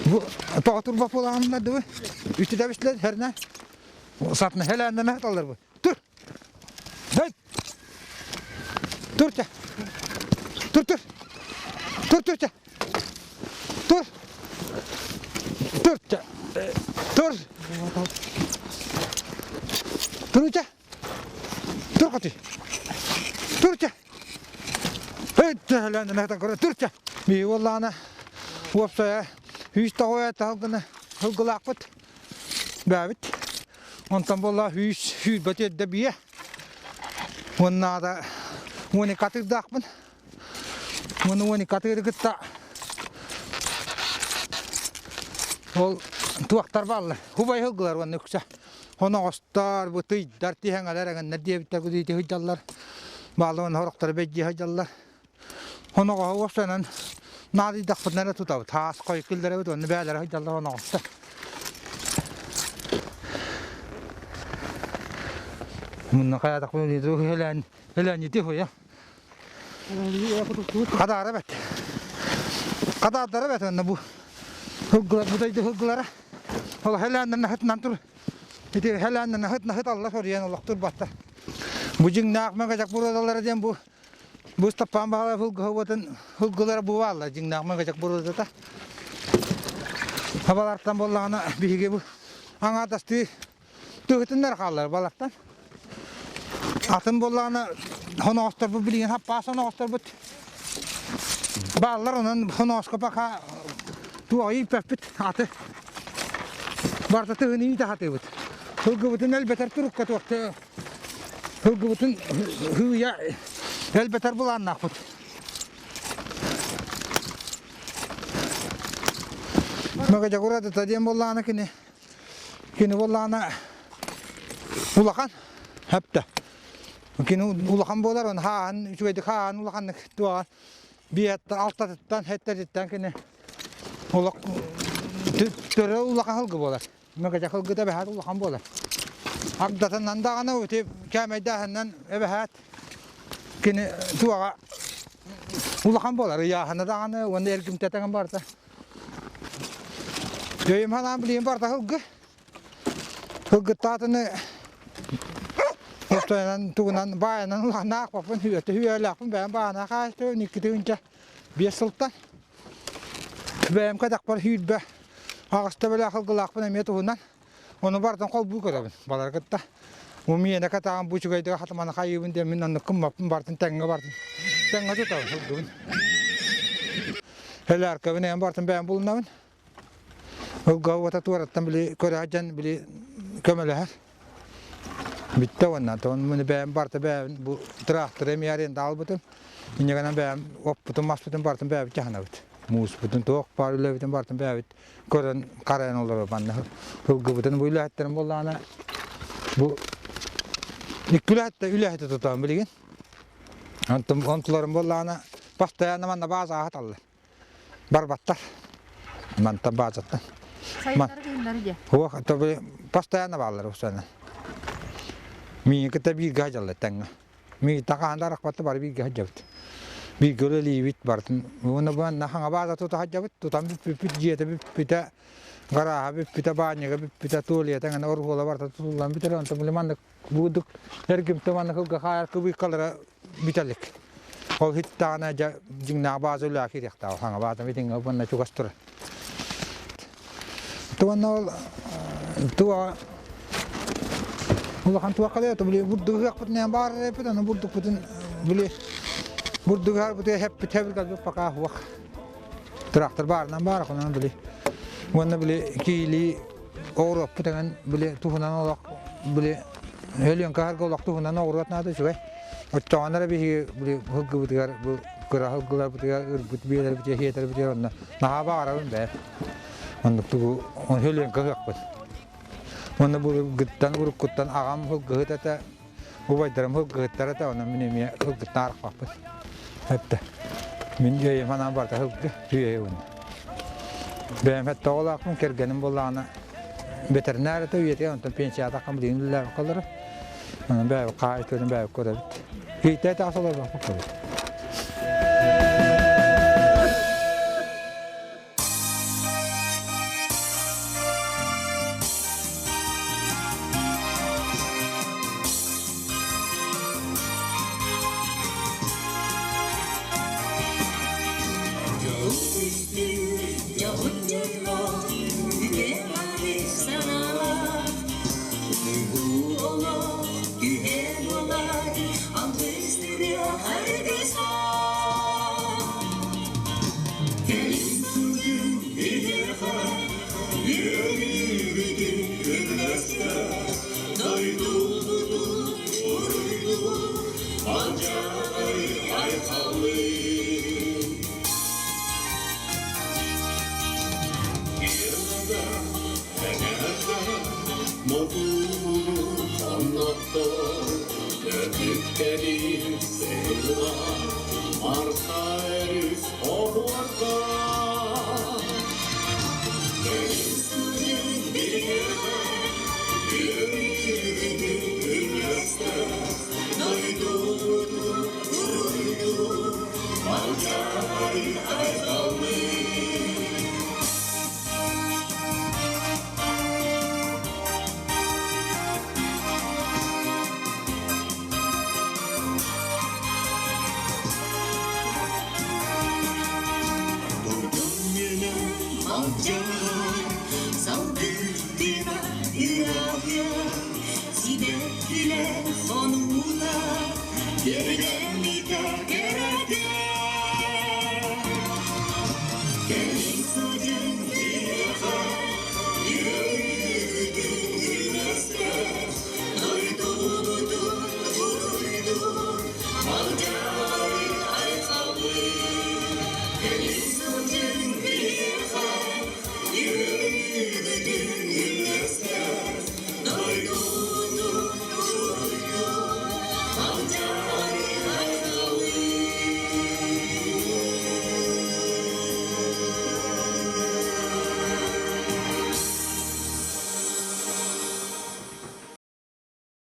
Бу тоҕо турба буолаанна дыбы. Үтү дәбислер херне. Сатны хеләннәмә таллар бу. Тур. Hey! Тур те. Тур тур. Тур тур те. Тур. Тур те. Тур. Тур те. Тур коти. Тур те. Hey, хеләннәмә таллар. Тур те. Би валлана. Уопсая үс тоҕуя таһылгына ылгылаахпыт. Бэбит. Онтон буолла үс сүүрбэ тиэрдэ биэ. Уоннаада уон икки атыырдаахпын. Уонна уон икки атыыры кытта ол туохтар бааллар. Хубай ылгылар уонна үксэ. Оноҕостор, бытыйдар, тиһэҥэлэр эҥэннэр диэбиттэр кудуйти сылдьаллар. Баалла уонна сорохторо бэйдиэ сылдьаллар. Оноҕоһу уопсайынан наадыйдахпытына эрэ тутабыт. Хаас хойу киллэрэбит уонна бэйэлэрэ сылдьаллар оноҕосто. Мунна хайаатахпын өлээн өлээнньити хуйа. Хадаара бэт. Хадаардара бэт онно бу ылгылар бутайды ылгылара. Ол хэлээннэрин хытынан тур. Ити хэлээннэрин хыт нахыт алла соруйан олох турбаттар. Бу дьиҥнээх мэгачак буруодалара диэн бу Бу Ыстапаан Баһылай ылгыһыбытын ылгылара бу бааллар, дьиҥнээх мэгачак буруодата. Табалартан буоллаҕына биһиги бу аҥаардастыы тыһытыннар хааллар балартан. Атын буоллаҕына хоноҕосторбут билигин хаппаас хоноҕосторбут. Бааллар онон хонооска пока туоҕа ииппэппит аты. Барта тыһын иитэ хатыыбыт. Сылгыбытын элбэтэр турукка туохта сылгыбытын хыыйа элбэтэр былааннаахпыт. Мөгөдьөгүр адыта диэн буоллаҕына кини кини буоллаҕына улахан хэптэ. Кини улахан буолар, он хааһын үчүгэйдик хааһын улаханнык туоҕа биэттэн алтатыттан хэттэтиттэн кини олох төрө улахан сылгы буолар. Мөгөдьө сылгыта бэһээт улахан буолар. Агдатынан даҕаны ити кээмэйдээһинэн эбэһээт кини туоҕа улахан буолар. Ыйааһына даҕаны уонна эргимтэтэ барыта. Өйүм санаам билигин барыта сылгы. Сылгыттаатыны Устайынан тугунан баайынан улаханнаах баппын үөтэ үөлээхпин бэйэм баана хаайты икки биэс сылтан бэйэм кэтэхпэр сүүрбэ аҕыста бэлээх сылгылаахпын эмиэ туһунан ону барытын холбуу көрөбүн балары кытта умиэнэ катаҕын бу үчүгэйдик хатыманы хайыыбын диэн мин оннук гыммаппын барытын тэҥҥэ барытын тэҥҥэ тутабын сылгыбын Элээркэбин эйэн барытын бэйэм булунабын Ылга уота туораттан били көрө сылдьан били көмөлөһөр. Бүттэ уонна тон муну бэйэм барыта бэйэм бу тыраахтары эмиэ аренда албытым. Инньэ гынан бэйэм оппутун маспытын барытын бэйэбит дьаһанабыт. Мууспутун туох баар үлэбитин барытын бэйэбит көрөн харайан олоробут манна ылгыбытын бу үлэһиттэрим буоллаҕына бу икки үлэһиттэ үлэһити тутаҕын билигин. Онтум онтуларым буоллаҕына постоянно манна бааза аһаталлар. Барбаттар. Мантан баазаттан. Сайыннары кыһыннары дьэ. Уох, тобы постоянно бааллар устана. Миигин кытта бииргэ сылдьаллар тэҥҥэ. Миигин таҥаһан арахпатта бары бииргэ сылдьабыт. Бииргэ үлэлиибит барытын. Уонна бу манна хаҥа бааза тута сылдьабыт. Тутан бүппүппүт, дьиэтэ бүппүтэ, гарааһа бүппүтэ, баанньыга бүппүтэ, туалета гына оруһуола барыта тутуллан бүтэр. Онтон били маннык Будук эргимтэ манна кылга хаайар кыбыыккалара бүтэлик. Ол хиттаҕына дьэ дьиҥнээх бааза үлэҕэ киириэхтээх. Хаҥа бааза итиҥҥэ уонна чугас турар. Туонна ол туоҕа улахан туохха да били бурдугу ыһыахпытын баар эппит аны бурдукпутун били бурдугу ыһарбытыгар хэппит хэбиргэлбит пока суох. Трактор баарынан баар онон били уонна били киилии оҕуруоппут эҥин били туһунан олох били өлүөҥкэ аһарга олох туһунан оҕуруот наада үчүгэй. Оччоҕуна эрэ биһиги били сылгыбытыгар бу кыра сылгыларбытыгар ырбыт биэлэрбитигэр сиэтэрбитигэр онно наһаа баҕарабын бэйэм. Оннук тугу өлүөҥкэ ыһыахпыт. Уонна былыргыттан уруккуттан аҕам сылгыһыт этэ, убайдарым сылгыһыттар этэ, онон мин эмиэ сылгыттан арахпаппын. Эттэ. Мин өйүм санаам барыта сылгы, үөйэ уонна. Бэйэм сэттэ оҕолоохпун, кэргэним буоллаҕына ветеринар этэ үйэтигэр, онтон пенсиятахха билигин үлэлээбэккэ олорор. Онон бэйэбит хаһаайыстыбатын бэйэбит көрөбүт. Киһитэ таах олорбоппут көрөбүт.